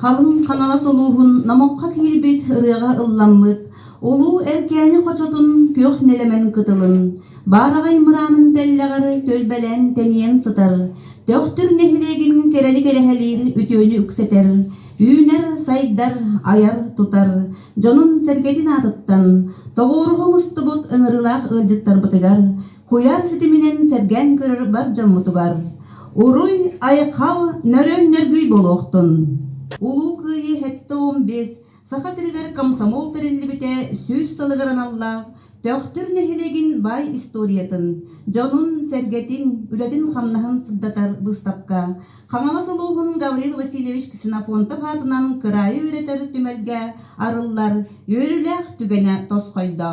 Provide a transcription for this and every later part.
Халыҥ Хаҥалас улууһун номоххо киирбит ырыаҕа ылламмыт Улуу Эркээни хочотун күөх нэлэмэн кытылын, баараҕай мыраанын тэллэҕэр түөлбэлээн тэнийэн сытар, Төхтүр нэһилиэгин кэрэни кэрэһэлиир үтүөнү үксэтэр, үүнэр-сайдар, айар-тутар, дьонун-сэргэтин аатыттан тоҕуоруһа мустубут ыҥырыылаах ыалдьыттарбытыгар куйаар ситиминэн сэргээн көрөр бар дьоммутугар Уруй, айхал, нөрүөн-нөргүй буолуохтун! Улуу Кыайыы 75 Саха сиригэр комсомол тэриллибитэ 100 сылыгар аналлаах Төхтүр нэһилиэгин баай историятын, дьонун-сэргэтин, үлэтин-хамнаһын сырдатар быыстапка Хаҥалас улууһун Гаврил Васильевич Ксенофонтов аатынан кыраайы үөрэтэр түмэлгэ арыллар үөрүүлээх түгэнэ тосхойдо.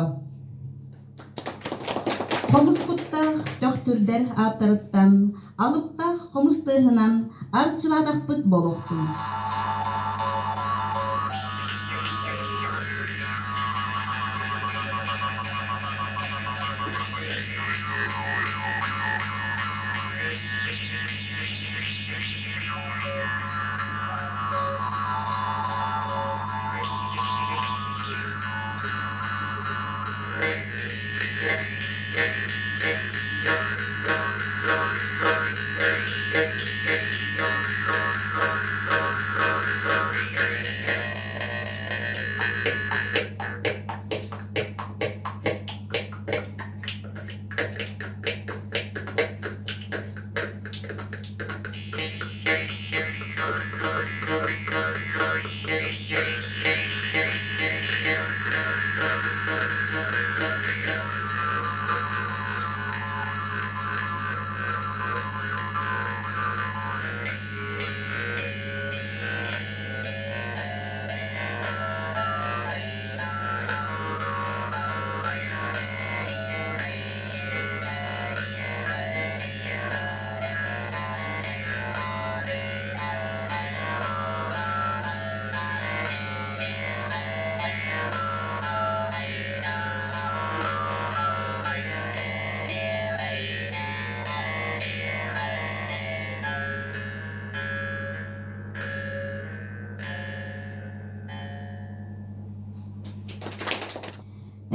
Хомус куттаах төхтүрдэр ааттарыттан алыптаах хомус тыаһынан арчылаатахпыт буолуохтун.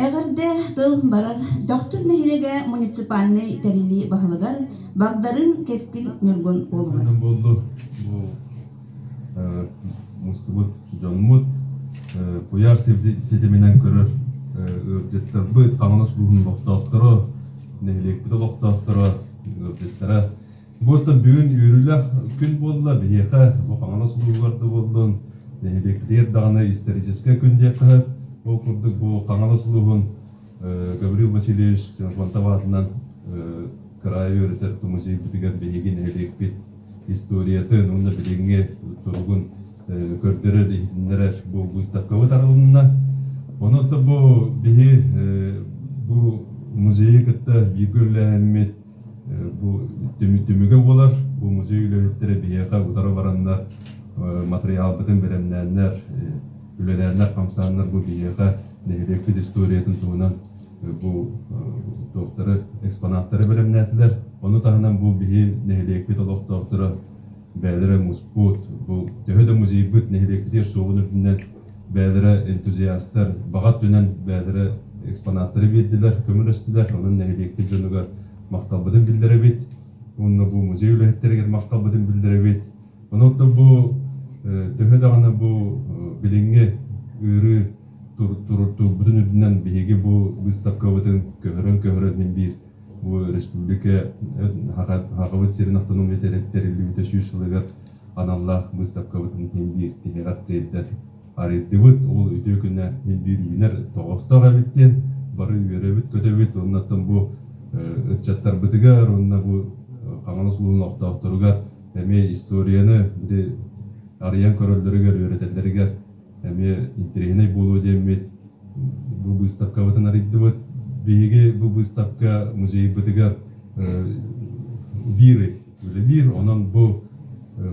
Эҕэрдэ тыл барар Төхтүр нэһилиэгэ муниципальнай тэриллии баһылыгар Багдарыын Кэскил Ньургун уолугар. Буолду бу мустубут дьоммут куйаар ситиминэн көрөр ыалдьыттарбыт, Хаҥалас улууһун олохтоохторо, нэһилиэкпит олохтоохторо, ыалдьыттара. Бу оттон бүгүн үөрүүлээх күн буолла биһиэхэ, бу Хаҥалас улууһугар да буоллун, нэһилиэкпитигэр даҕаны историческай күн диэххэ сөп. Ол курдук бу Хаҥалас улууһун Гаврил Васильевич Ксенофонтов аатынан кыраайы үөрэтэр музейбытыгар биһиги нэһилиэкпит историятын уонна билиҥҥи туругун көрдөрөр, иһитиннэрэр бу выставкабыт арылынна. Онон бу биһи бу музейы кытта бииргэ үлэлэһэммит бу түмүгэ буолар. Бу музей үлэһиттэрэ биһиэхэ утары бараннар матырыйаалбытын бэлэмнээннэр, үлэлээннэр, хамсааннар бу биһиэхэ нэһилиэкпит историятын туһунан бу туохтары экспонаттары бэлэмнээтилэр. Ону таһынан бу биһи нэһилиэкпит олохтоохторо бэйэлэрэ муспут, бу төһө да музейбыт нэһилиэкпитигэр суоҕун үрдүнэн бэйэлэрэ энтузиастар баҕа өттүнэн бэйэлэрэ экспонаттары биэрдилэр, көмөлөстүлэр. Онон нэһилиэкпит дьонугар махталбытын биллэрэбит. Уонна бу музей үлэһиттэригэр махталбытын биллэрэбит. Онон бу төһө даҕаны бу билиҥҥи ыарыы турбутун үрдүнэн биһиги бу быыстапкабытын көһөрөн-көһөрөн иһин биир бу республика Сахабыт сирин автономия тэриллибитэ 100 сылыгар аналлаах быыстапкабытын иһин биир тиһэҕэр тиэрдэн арыйдыбыт. Ол үтүө күнэ иһин биир үүнэр тоҕоостоох эбит диэн бары үөрэбит-көтөбүт. Оннуттан бу ыччаттарбытыгар уонна бу Хаҥалас улууһун олохтоохторугар эмиэ историяны били арыйан көрөллөрүгэр, үөрэтэллэригэр эмиэ интэриэһинэй буолуо диэммит бу быыстапкабытын арыйдыбыт. Биһиги бу быыстапка музейбытыгар биир үлэлиир. Онон бу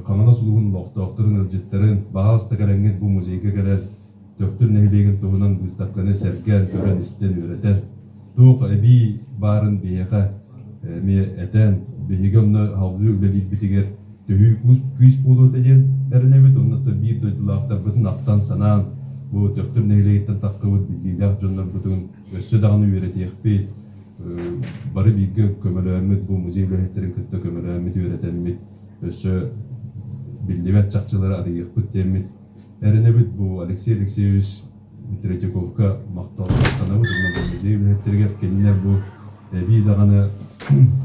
Хаҥалас улууһун олохтоохторун, ыалдьыттарын баһаалыста кэлэҥҥит бу музейга кэлэн Төхтүр нэһилиэгин туһунан быыстапканы сэргээн, көрөн-истэн, үөрэтэн, туох эбии баарын биһиэхэ эмиэ этэн, биһиги онно салгыы үлэлиирбитигэр төһүү күүс буолуо этэ диэн эрэнэбит. Оннуттан биир дойдулаахтарбытын ахтан-санаан, бу Төхтүр нэһилиэгиттэн таххыбыт биллиилээх дьоннорбутун өссө даҕаны үөрэтиэхпит, бары бииргэ көмөлөөммүт, бу музей үлэһиттэрин кытта көмөлөөммүт, үөрэтэммит, өссө биллибэт чахчылары арыйыахпыт диэммит эрэнэбит. Бу Алексей Алексеевич Третьяковка махтанабыт уонна бу музей үлэһиттэригэр кинилэр бу эбии даҕаны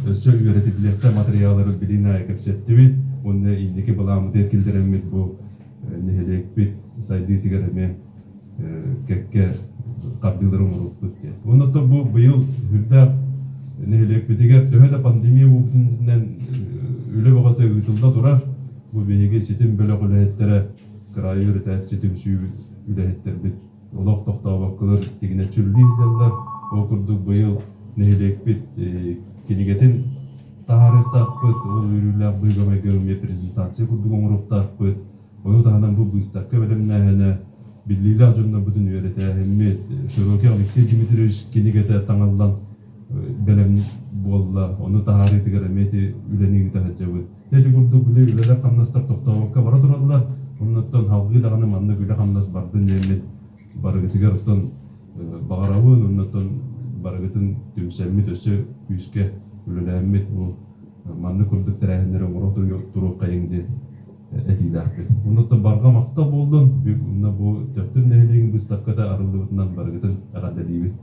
өссө үөрэтиллиэхтээх матырыйааллары билин аайы кэпсэттибит уонна инники былааммытыгар киллэрэммит бу нэһилиэкпит сайдыытыгар эмиэ кэккэ хардыылары оҥоруохпут диэн. Уонна оттон бу быйыл сүрдээх нэһилиэкпитигэр төһө да пандемия буолбутун үлэ бөҕөтө ыытылла турар. Бу биһиги ситим бөлөх үлэһиттэрэ, кыраайы үөрэтээччи түмсүү үлэһиттэрбит олох тохтообокколор тигинэччи үлэлии сылдьаллар. Ол курдук быйыл нэһилиэкпит кинигэтин таһаарыахтаахпыт, ол үөрүүлээх быһыыга-майгыга эмиэ презентация курдук оҥоруохтаахпыт. Ону таһынан бу быыстапка бэлэмнээһинэ, биллиилээх дьоннорбутун үөрэтээһиммит, Широкий Алексей Дмитриевич кинигэтэ таҥыллан бэлэм буолла, ону таһаарыытыгар эмиэ ити үлэни ыыта сылдьабыт. Ити курдук били үлэлэр-хамнастар тохтообокко бара тураллар. Оннуттан салгыы даҕаны маннык үлэ-хамнас бардын диэммит барыгытыгар оттон баҕарабын, оннуттан барыгытын түмсэммит өссө күүскэ үлэлээммит бу маннык курдук тэрээһиннэри оҥоро туруоххайыҥ диэн этиилээхпит. Оннуттан барҕа махтал буоллун. Бүгүн бу Төхтүр нэһилиэгин быыстапката арыллыбытынан барыгытын эҕэрдэлиибит.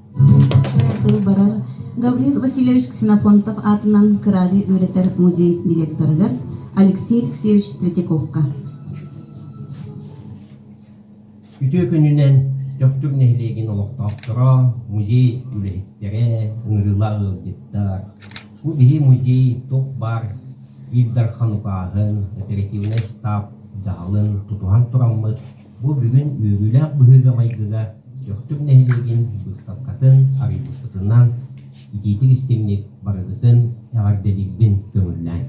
Тыл барар Гаврил Васильевич Ксенофонтов аатынан кыраайы үөрэтэр музей директорыгар Алексей Алексеевич Третьяковка. Үтүө күнүнэн Төхтүр нэһилиэгин олохтоохторо, музей үлэһиттэрэ, ыҥырыылаах ыалдьыттар. Бу биһи музей туох баар Ил Дархан укааһын, оперативнай штаб дьаһалын тутуһан тураммыт, бу бүгүн үөрүүлээх быһыыга-майгыга Төхтүр нэһилиэгин быыстапкатын арыйбыппытынан итиитик-истиҥник барыгытын эҕэрдэлиирбин көҥүллээҥ.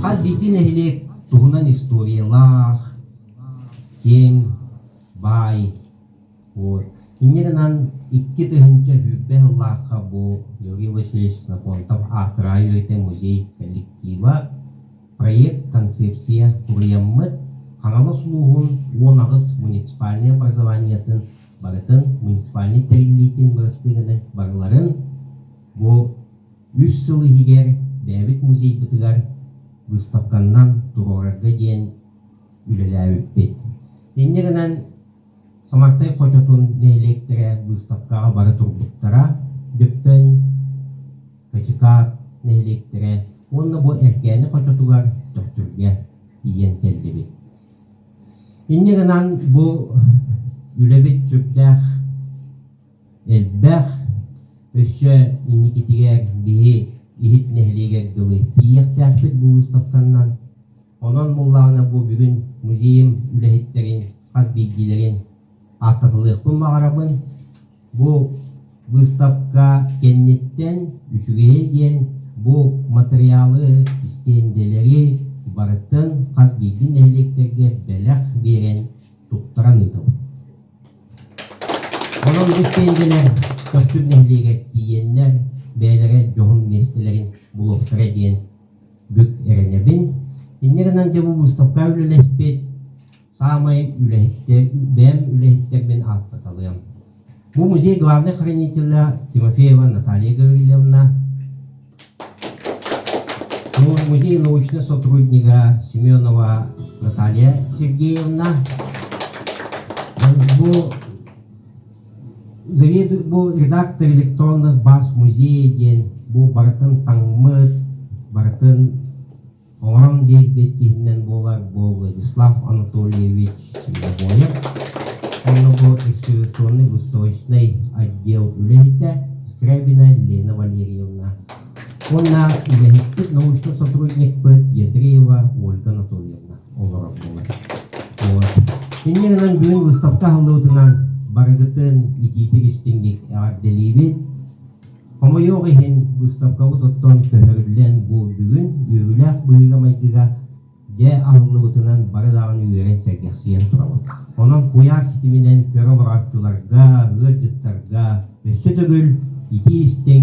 Хас биирдии нэһилиэк туһунан историялаах, киэҥ, баай, вот. Инньэ гынан 2020 сыллаахха бу Георгий Васильевич Ксенофонтов аатырай үөрэтэр музей коллектива проект концепция суруйаммыт Хаҥалас улууһун 18 муниципальнай образованиетын барытын муниципальнай тэриллиитин бырастыыганы барыларын бу үс сыл иһигэр бэйэбит музейбытыгар выставканнан туруорарга диэн үлэлээбиппит. Инньэ гынан Самартай хочотун нэһилиэктэрэ быыстапкаҕа бары турбуттара, Дьөппөн, Качыкаат нэһилиэктэрэ уонна бу Эркээни хочотугар Төхтүргэ тиийэн кэллибит. Инньэ гынан бу үлэбит сүрдээх элбэх, өссө инникитигэр биһи Иһит нэһилиэгэр дылы тиийиэхтээхпит бу выставканнан. Онон буллаҕына бу бүгүн музейым үлэһиттэрин хас биирдиилэрин ааттатылыахпын баҕарабын. Бу быыстапка кэнниттэн үчүгэйэ диэн бу матырыйаалы, истиэндэлэри барытын хас биирдии нэһилиэктэргэ бэлэх биэрэн туттаран ыытабыт. Онон бу истиэндэлэр Төхтүр нэһилиэгэр тиийэннэр бэйэлэрэ дьоһун миэстэлэрин булуохтара диэн бүк эрэнэбин. Инньэ гынан дьэ бу быыстапка үлэлэспит саамай үлэһиттэр, бэйэм үлэһиттэрбин ааттаталыам. Бу музей главный хранителя Тимофеева Наталья Гаврильевна, музей научный сотрудника Семенова Наталья Сергеевна, бу заведует бу редактор электронных баз музея диэн бу барытын таҥмыт, барытын оҥорон биэрбит киһинэн буолар бу Владислав Анатольевич Свинобоев. Онно бу экспедиционный выставочный отдел үлэһитэ Скрябина Лена Валерьевна. Уонна үлэһиппит научный сотрудникпыт Ядреева Ольга Анатольевна олорор буолар. Вот. Инньэ гынан бүгүн выставка аһыллыбытынан барыгытын итиитик истиҥник эҕэрдэлиибит. Хомойуох иһин, быыстапкабыт оттон көһөрүллэн бу бүгүн үөрүүлээх быһыыга-майгыга дьэ аһыллыбытынан бары даҕаны үөрэн сэргэхсийэн турабыт. Онон куйаар ситиминэн көрө олорооччуларга, ыалдьыттарга өссө төгүл итии-истиҥ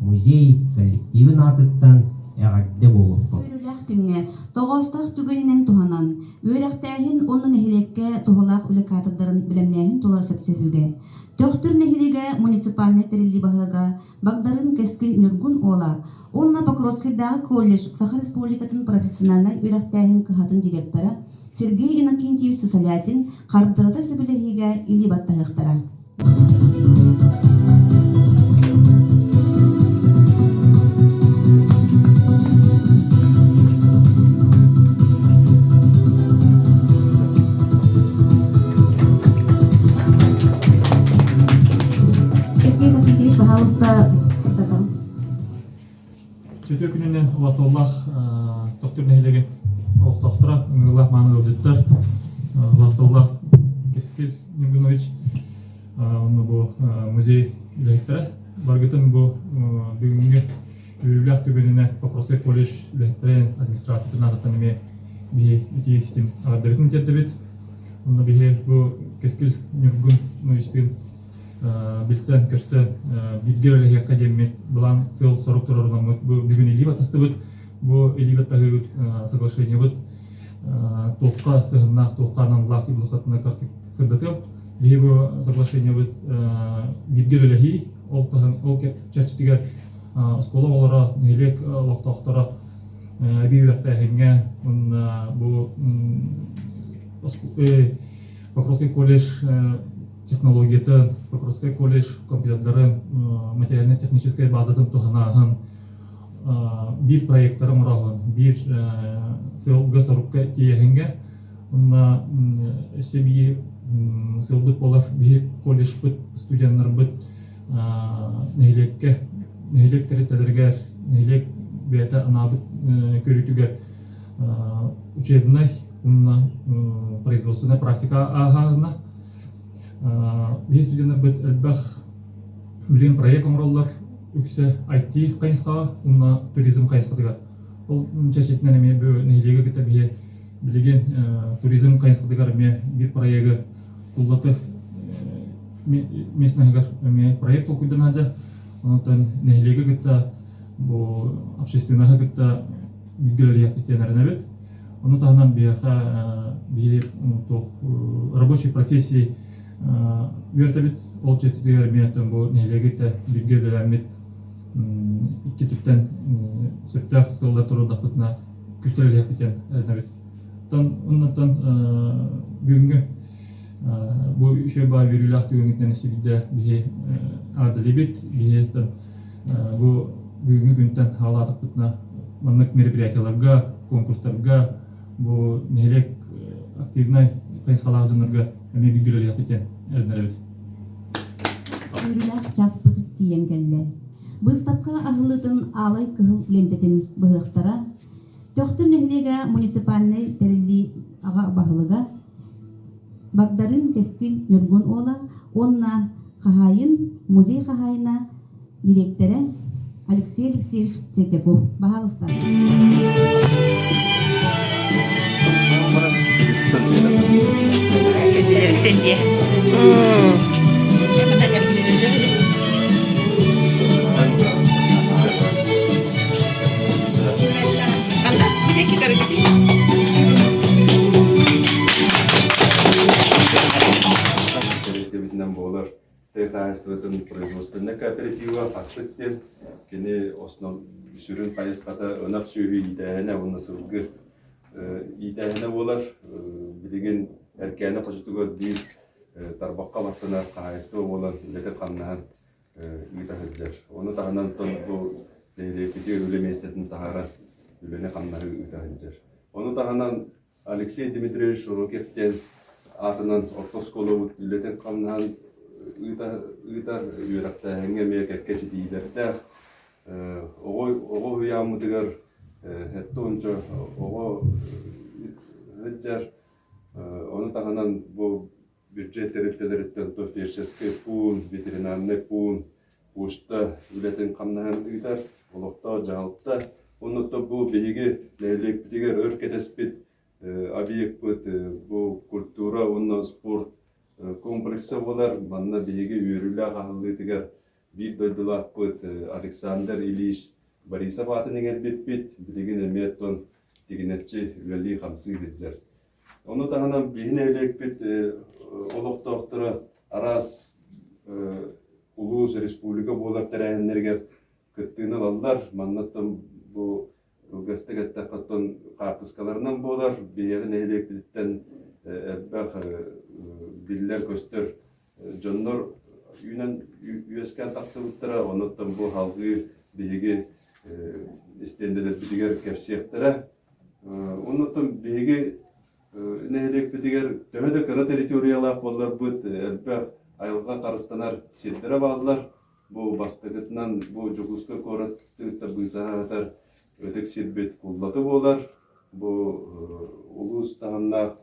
музей коллективын аатыттан. Эҕэрдэ буолуохтун. Үөрүүлээх күҥҥэ тоҕоостоох түгэнинэн туһанан, үөрэхтээһин уонна нэһилиэккэ туһалаах үлэ каадырдарын бэлэмнээһин тула сөпсөһүүгэ Төхтүр нэһилиэгэ муниципальнай тэриллии баһылыга Багдарыын Кэскил Ньургун уола уонна Покровскайдааҕы колледж Саха Республикатын профессиональнай үөрэхтээһин кыһатын директора Сергей Иннокентьевич Сысолятин хардарыта сөбүлэһиигэ илии баттаһыахтара. Сергей Никитич, пожалуйста, сырдатан. Сүтүө күнүнэн Васоллах Тохтур нэһилиэгин олохтоохторо, ыҥырыылаах мааны ыалдьыттар, Васоллах Кэскил Ньургунович, уонна бу музей үлэһиттэрэ. Баргытын бу бүгүҥҥү үөрүүлээх түгэнинэ Покровскай колледж үлэһиттэрин администрациятын аатыттан эмиэ биһи итии истиҥ эҕэрдэбитин тиэрдэбит. Онно биһи бу Кэскил Ньургуновичтыын билсэн, көрсөн, бииргэ үлэлэһиэххэ диэммит былаан сыал-сорук туруорунаммыт бу бүгүн илии баттастыбыт. Бу илии баттаһыыбыт соглашениебыт туохха сыһыннаах, туохха аналлаах тибулахатына картык сырдатыам. Биһи бу соглашениебыт бииргэ үлэлэһии, ол таһын ол чэрчитигэр оскуола оҕолоро, нэһилиэк олохтоохторо эбии үөрэхтээһиҥҥэ уонна бу Покровский колледж технологията, Покровскай колледж компьютердарын материально-техническай базатын туһанааһын, биир проектары оҥороһун, биир сыалга-сорукка тиийэһиҥҥэ уонна өссө биир сыалбыт буолар биһи колледжпыт студеннарбыт нэһилиэккэ нэһилиэк тэрилтэлэригэр нэһилиэк бэйэтэ анаабыт көрүүтүгэр учебнай уонна производственная практика ааһаына. Биһи студеннарбыт элбэх билигин проект оҥороллор, үксэ IT хайысхаҕа уонна туризм хайысхатыгар. Ол чэрчитинэн эмиэ бу нэһилиэги кытта биһи билигин туризм хайысхатыгар эмиэ биир проегы Куллаты местноһыгар эмиэ проект толкуйдан сылдьар. Онтон нэһилиэги кытта бу общественноһы кытта бииргэ үлэлиэхпит диэн эрэнэбит. Ону таһынан биһиэхэ биһи туох рабочей профессии үөрэтэбит. Ол чэрчитигэр эмиэ бу нэһилиэги кытта бииргэ үлэлээммит икки түптэн сөптөөх сыаллар туруордахпытына күүскэ үлэлиэхпит диэн эрэнэбит. Оттон оннуттан бүгүҥҥү бу үчүгэй баай үөрүүлээх түгэҥҥитинэн өссө биирдэ биһи аадалыыбыт. Биһи бу бүгүҥҥү күнтэн хаалаатахпытына маннык мероприятиеларга, конкурстарга бу нэһилиэк активнай хайысхалаах дьоннорго эмиэ бииргэ үлэлиэхпит диэн эрэнэрэбит. Үөрүүлээх чааспыт тиийэн кэллэ. Быыстапка аһыллыытын аалай кыһыл лиэнтэтин быһыахтара Төхтүр нэһилиэгэ муниципальнай тэриллии аҕа баһылыга Багдарыын Кэскил Ньургун уола уонна хаһаайын, музей хаһаайына, дириэктэрэ Алексей Алексеевич Третьяков. Баһаалыста. Тэрилтэбитинэн буолар тыа хаһаайыстыбатын производственнай кооператива Хасык диэн кини основ сүрүн хайысхата ынах сүөһү иитээһинэ уонна сылгы иитээһинэ буолар. Билигин Эркээни хочотугар биир тарбахха баттанар хаһаайыстыба буолан үлэтин-хамнаһын ыыта сылдьар. Ону таһынан бу нэһилиэкпитигэр үлэ миэстэтин таһааран үлэни-хамнаһы ыыта сылдьар. Ону таһынан Алексей Дмитриевич Широких диэн аатынан орто оскуолабыт үлэтин-хамнаһын ыытар, үөрэхтээһиҥҥэ эмиэ кэккэ ситиһиилэрдээх. Оҕо оҕо уһуйааммытыгар сэттэ уонча оҕо сылдьар. Ону таһынан бу бюджет тэрилтэлэриттэн то фельдшерскэй пуун, ветеринарнай пуун, почта үлэтин хамнаһын ыытар, олохтоох дьаһалта. Оннуттан бу биһиги нэһилиэкпитигэр өр кэтэспит объекпыт бу культура уонна спорт комплекса буолар. Манна биһиги үөрүүлээх аһыллыытыгар биир дойдулаахпыт Александр Ильич Борисов аатын иҥэрбиппит, билигин эмиэ оттон тигинэччи үлэлии-хамсыы сылдьар. Ону таһынан биһи нэһилиэкпит олохтоохторо араас улуус, республика буолар тэрээһиннэригэр кыттыыны ылаллар. Маннаттан бу кылгастык эттэххэ, оттон хаартыскаларынан буолар. Биһиэхэ нэһилиэкпититтэн элбэх биллэр-көстөр дьоннор үүнэн үөскээн тахсыбыттара. Онуттан бу салгыы биһиги истиэндэлэрбитигэр кэпсиэхтэрэ. Оннуттан биһиги нэһилиэкпитигэр төһө да кыра территориялаах буолларбыт, элбэх айылҕа харыстанар сирдэрэ бааллар. Бу бастакытынан бу Дьокуускай куорат кытта быысаһа ытык сирбит Куллаты буолар. Бу улуус таһымнаах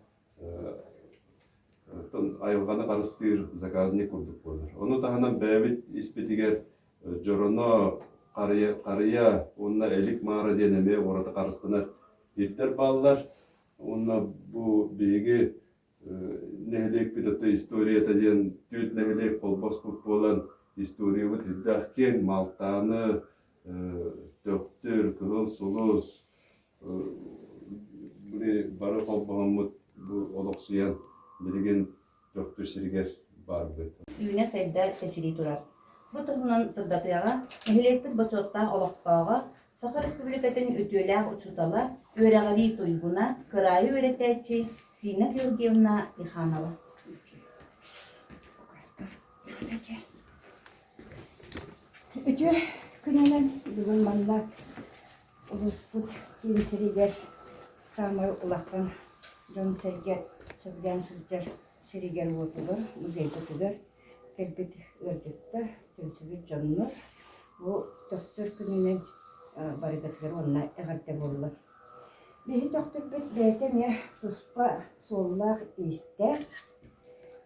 айылҕаны харыстыыр заказник курдук буолар. Ону таһынан бэйэбит испитигэр Дьороно, Харыйа уонна Элик Маара диэн эмиэ ураты харыстанар сирдэр бааллар. Уонна бу биһиги нэһилиэкпит ото историята диэн түөрт нэһилиэк холбоспут буолан историябыт үрдээх киэҥ Малтааны, Төхтүр, Кыһыл Сулус, били бары холбоһоммут бу олохсуйан билигин Төхтүр сиригэр баарбыт. Үүнэ-сайда чэчирии турар. Бу туһунан сырдатыаҕа нэһилиэкпит бочуоттаах олохтооҕо, Саха Республикатын үтүөлээх учуутала, үөрэҕирии туйгуна, кыраайы үөрэтээччи Сина Георгиевна Тиханова. Үтүө күнүнэн бүгүн манна Улууспут киин сиригэр саамай улахан дьон-сэргэ сөбүлээн сылдьар сиригэр-уотугар, музейбытыгар кэлбит ыалдьыттар, түмсүбүт дьоннор бу Төхтүр күнүнэн барыгытыгар уонна эҕэрдэ буолла. Биһи Төхтүрбүт бэйэтэ эмиэ туспа суоллаах-иистээх,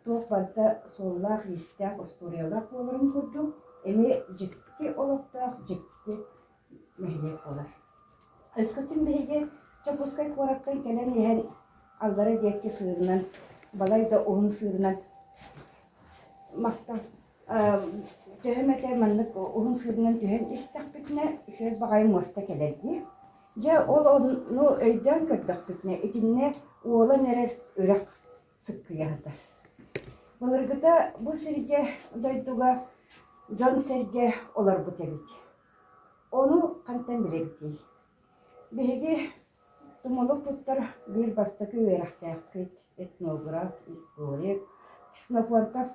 туох барыта суоллаах-иистээх остуоруйалаах буоларын курдук, эмиэ дьикти олохтоох, дьикти нэһилиэк буолар. Өскөтүн биһиги Дьокуускай куораттан кэлэн иһэн аллара диэки сыырынан, балай да уһун сыырынан махтал төһө эмэтэ маннык уһун сыырынан түһэн истэхпитинэ үчүгэй баҕайы муоста кэлэр дии. Дьэ ол ону өйдөөн көрдөхпүтүнэ итиннэ уолан эрэр үрэх сыккыйа сытар. Былыргыта бу сиргэ дойдуга дьон-сэргэ олорбут эбит. Ону хантан билэбитий? Биһиги Тумулук туттар биир бастакы үөрэхтээхпит, этнограф, историк Ксенофонтов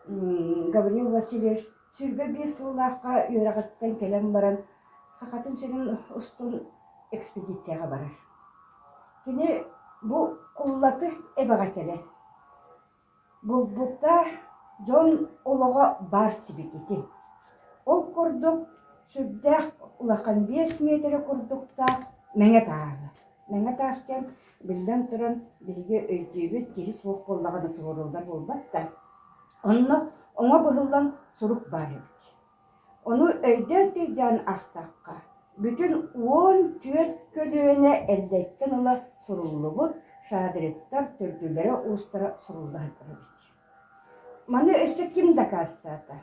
Гаврил Васильевич 25 сыллаахха үөрэҕиттэн кэлэн баран Сахатын сирин устун экспедицияҕа барар. Кини бу Куллаты эбэҕэ кэлэр. Булбута дьон олоҕо баар сибикитин. Ол курдук сүрдээх улахан 5 миэтэрэ курдуктаах мэҥэ тааһы. Мэҥэ таас диэн, биллэн туран, биһиги өйдүүбүт, киһи суох буоллаҕына туруоруллар буолбат да. Онно оҥо быһыллан сурук баар эбит. Ону өйдөөн-төйдөөн аахтахха, бүтүн 14 көлүөнэ эрдэттэн ыла суруллубут шадриттар төрдүлэрэ-уустара сурулла сылдьар эбит. Маны өссө ким дакаастаата?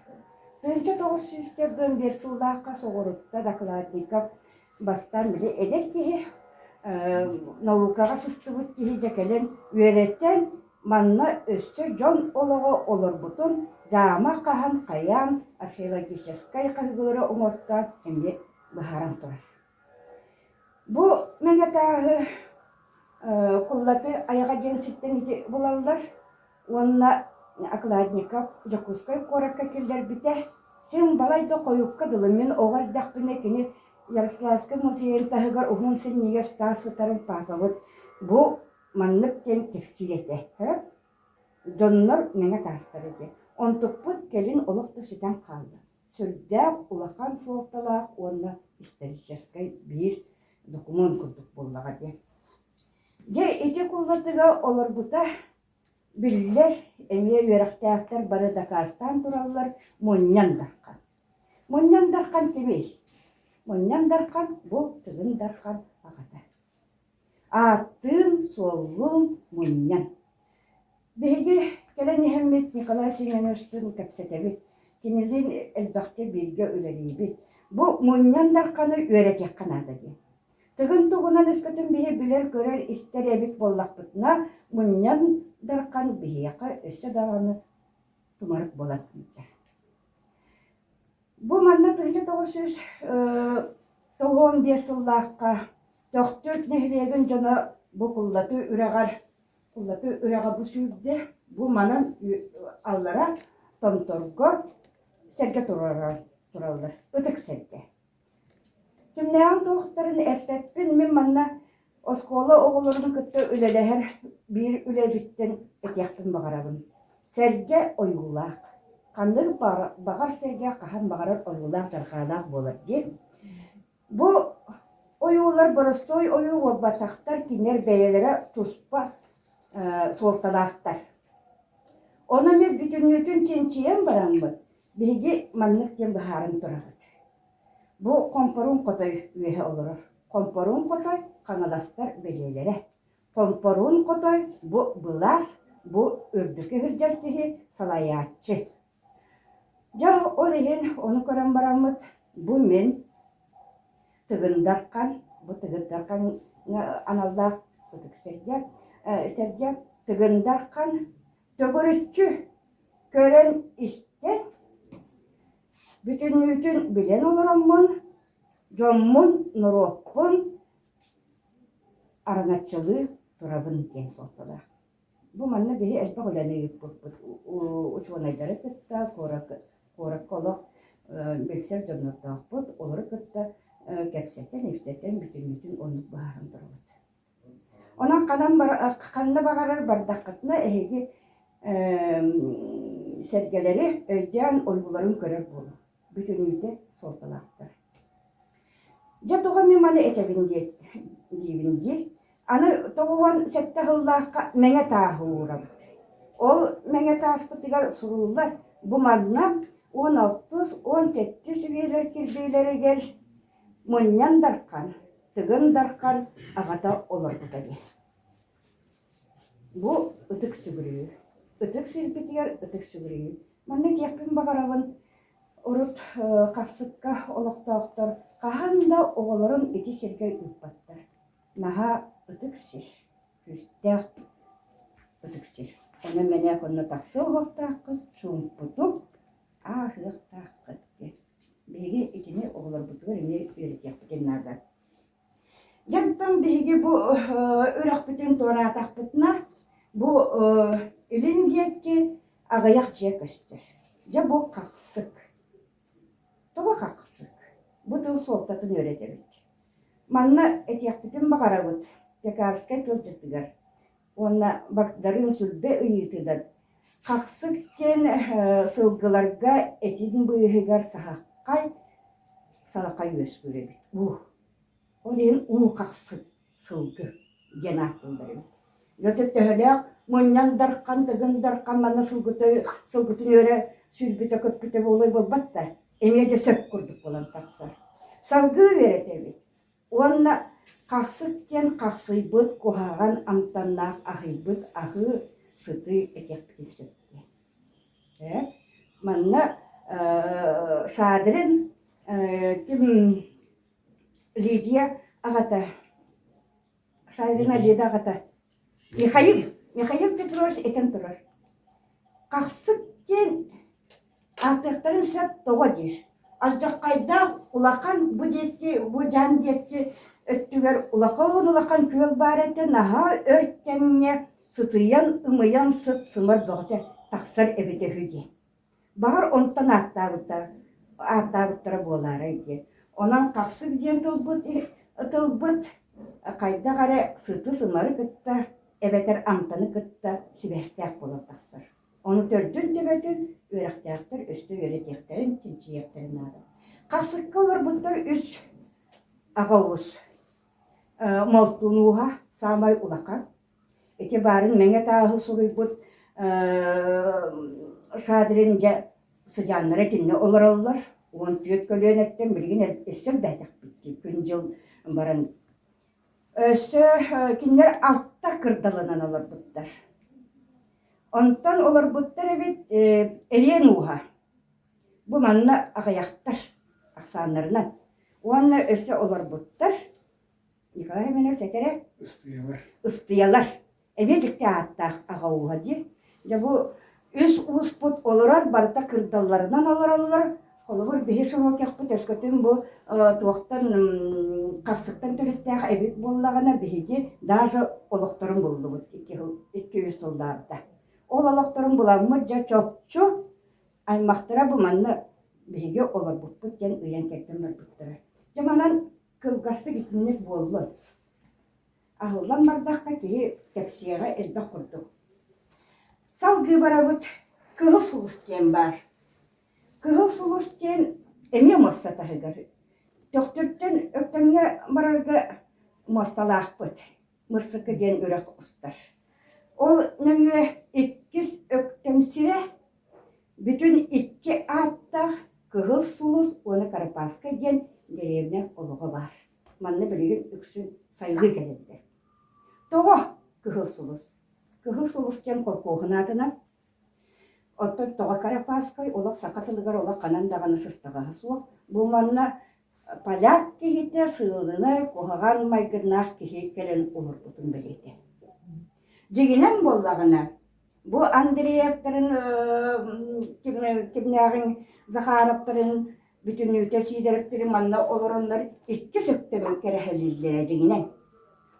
1945 сыллаахха Соҕурутта Докладников бастаан били эдэр киһи, наукаҕа сыстыбыт киһи дьэ кэлэн үөрэтэн, манна өссө дьон олоҕо олорбутун дьаама хаһан хайаан археологическай хаһыылары оҥортоон эмиэ быһааран турар. Бу мэҥэ тааһы Куллаты айаҕа диэн сиртэн ити булаллар уонна Окладников Дьокуускай куоракка киллэрбитэ. Син балай да хойукка дылы мин оҕо эрдэхпинэ кини Ярославскай музейын таһыгар уһун синньигэс таас сытарын паапабыт бу маннык диэн кэпсиир этэ. Дьоннор мэҥэ таастара диэн. Онтукпут кэлин олох да сүтэн хаалла. Сүрдээх улахан суолталаах уонна историческай биир докумуон курдук буоллаҕа дии. Дьэ ити куллатыга олорбута биллэр, эмиэ үөрэхтээхтэр бары дакаастаан тураллар Мунньан Дархан. Мунньан Дархан кимий? Мунньан Дархан бу Тыгын Дархан аҕата. Ааттыын-суоллуун мунньан. Биһиги кэлэн иһэммит Николай Семеновичтыын кэпсэтэбит, кинилиин элбэхтик бииргэ үлэлиибит. Бу Мунньан Дарханы үөрэтиэххэ наада диэн. Тыгын туһунан өскөтүн биһи билэр-көрөр, истэр эбит буоллахпытына, Мунньан Дархан биһиэхэ өссө даҕаны тумарык буолан сылдьар. Бу манна 1995 сыллаахха Төхтүр нэһилиэгин дьоно бу Куллаты үрэҕэр Куллаты үрэҕэ бу сүүрдэ, бу манан аллара Томторго сэргэ тураллар, ытык сэргэ. Кимнээҕин туохтарын эппэппин, мин манна оскуола оҕолорун кытта үлэлэһэр биир үлэбиттэн этиэхпин баҕарабын. Сэргэ ойуулаах. Ханнык баҕар сэргэ хаһан баҕарар ойуулаах-дьарҕаалаах буолар диэн. Бу ойуулар боростуой ойуу буолбатахтар, кинилэр бэйэлэрэ туспа суолталаахтар. Ону эмиэ бүтүннүүтүн чинчийэн бараммыт, биһиги маннык диэн быһааран турабыт. Бу Хомпоруун хотой үөһэ олорор. Хомпоруун хотой хаҥаластар бэлиэлэрэ. Хомпоруун хотой бу былаас, бу үрдүкү сылдьар киһи, салайааччы. Дьэ, ол иһин ону көрөн бараммыт, бу мин Тыгын Дархан, бу Тыгын Дархаҥҥа аналлаах ытык сэргэ, сэргэ Тыгын Дархан төгүрүччү көрөн-истэн, бүтүннүүтүн билэн олороммун, дьоммун, норуоппун араҥаччылыы турабын диэн суолталаах. Бу манна биһи элбэх үлэни ыыппыппыт учуонайдары кытта, куоракка олох билсэр дьоннордоохпут, олору кытта кэпсэтэн, ипсэтэн бүтүннүүтүн оннук быһааран турабыт. Онон ханан ханна баҕарар бардаххытына эһиги сэргэлэри өйдөөн ойууларын көрөр буолуҥ. Бүтүннүүтэ суолталаахтар. Дьэ тоҕо мин маны этэбин диибин дии. Аны 97 сыллаахха Мэҥэ тааһы уурабыт. Ол Мэҥэ тааспытыгар суруллар бу манна 16 17 үйэлэр кирбиилэригэр Мунньан Дархан Тыгын Дархан аҕата олорбута диэн. Бу ытык сүгүрүйүү. Ытык сирбитигэр ытык сүгүрүйүү. Манна этиэхпин баҕарабын, урут Хахсыкка олохтоохтор хаһан да оҕолорун ити сиргэ ыыппаттар. Наһаа ытык сир, күүстээх ытык сир. Онон мэнээк онно тахсыа уһуохтааххыт, чуумпутук ааһыахтааххыт диэн. Биһиги итини оҕолорбутугар эмиэ үөрэтиэхпитин наада. Дьонтон биһиги бу үрэхпитин туораатахпытына, бу илин диэки аҕыйах дьиэ көстөр. Дьэ бу хахсык. Тоҕо хахсык? Бу тыл суолтатын үөрэтэбит. Манна этиэхпитин баҕарабыт Пекарскай тылдьытыгар уонна Багдарыын Сүлбэ ыйыытынан Хахсык диэн сылгыларга этин быыһыгар саһаххай салахай үөскүүр эбит. Уу. Ол иһин уу хахсык сылгы диэн ааттыыллар эбит. Дьэ төһөлөөх мунньан дархан, тыгын дархан манна сылгыта сылгытын үөрэ сүүрбүтэ-көппүтэ буолуой буолбат да, эмиэ да сөп курдук буолан тахсар. Салгыы үөрэтэбит. Уонна хахсык диэн хахсыйбыт, куһаҕан амтаннаах аһыйбыт аһыы сытыы этиэхпитин сөп диэн. Ээ, манна Шадрин ким Лидия аҕата Шадрин Лида аҕата Михаил Михаил Петрович этэн турар. Хахсык диэн Ааттыахтарын сөп тоҕо диир. Алдьархайдаах улахан бу диэки, бу дьаам диэки өттүгэр улахан-улахан күөл баар этэ, наһаа өр кэмҥэ сытыйан, ымыйан сыт-сымар бөҕөтө тахсар эбитэ үһү диэн. Баҕар онтон ааттаабыта, ааттаабыттара буолаарай диэн. Онон хахсык диэн тылбыт тылбыт хайдах эрэ сыты-сымары кытта эбэтэр амтаны кытта сибээстээх буолан тахсар. Ону төрдүн-төбөтүн үөрэхтээхтэр өссө үөрэтиэхтэрин, чинчийиэхтэрин наада. Хахсыкка олорбуттар үс аҕа уус. Молтун ууһа саамай улахан. Ити баарын мэҥэ тааһы суруйбут Шадрин дьэ сыдьааннара итиннэ олороллор. 14 көлүөнэттэн билигин өссө элбээтэхпит дии күн-дьыл баран Өссө кинилэр алта кырдалынан олорбуттар. Онтон олорбуттар эбит Эриэн ууһа. Бу манна аҕыйахтар. ахсааннарынан. Уонна өссө олорбуттар Николай Семенович этэрэ Ыстыйалар. Ыстыйалар. Эмиэ дьикти ааттаах аҕа ууһа дии. Дьэ бу үс ууспут олорор барыта кырдалларынан олороллор. Холобур, биһи Широкихпыт өскөтүн бу туохтан харсыктан төрүттээх эбит буоллаҕына, биһиги даже олохторун буллубут 2-3 сыллааҕыта. Ол олохторун буламмыт дьэ чопчу аймахтара бу манна биһиги олорбуппут диэн ыйан кэрдэн барбыттара. Дьэ манан кылгастык итинник буоллун. Аһыллан бардахха киһи кэпсиэҕэ элбэх курдук. Салгыы барабыт. Кыһыл сулус диэн баар. Кыһыл сулус диэн эмиэ муоста таһыгар. Төхтүртэн Өктөмҥө барарга муосталаахпыт. Мырсыкы диэн үрэх устар. Ол нөҥүө иккис Өктөм сирэ бүтүн икки ааттаах Кыһыл Сулус уонна Карапаска диэн дэриэбинэ олоҕо баар. Манна билигин үксүн сайылыы кэлэллэр. Тоҕо Кыһыл Сулус? Кыһыл Сулус диэн колхуоһун аатынан. Оттон тоҕо Карапаскай олох саха тылыгар олох ханан даҕаны сыстаҕаһа суох. Бу манна поляк киһитэ сыылынай, куһаҕан майгыннаах киһи кэлэн олорбутун бэлиэтэ. Дьиҥинэн буоллаҕына, бу Андреевтарын кимнээҕин Захаровтарын бүтүннүүтэ Сиидэрэптэри манна олороннор иккис өктөмү кэрэһэлииллэрэ дьиҥинэн.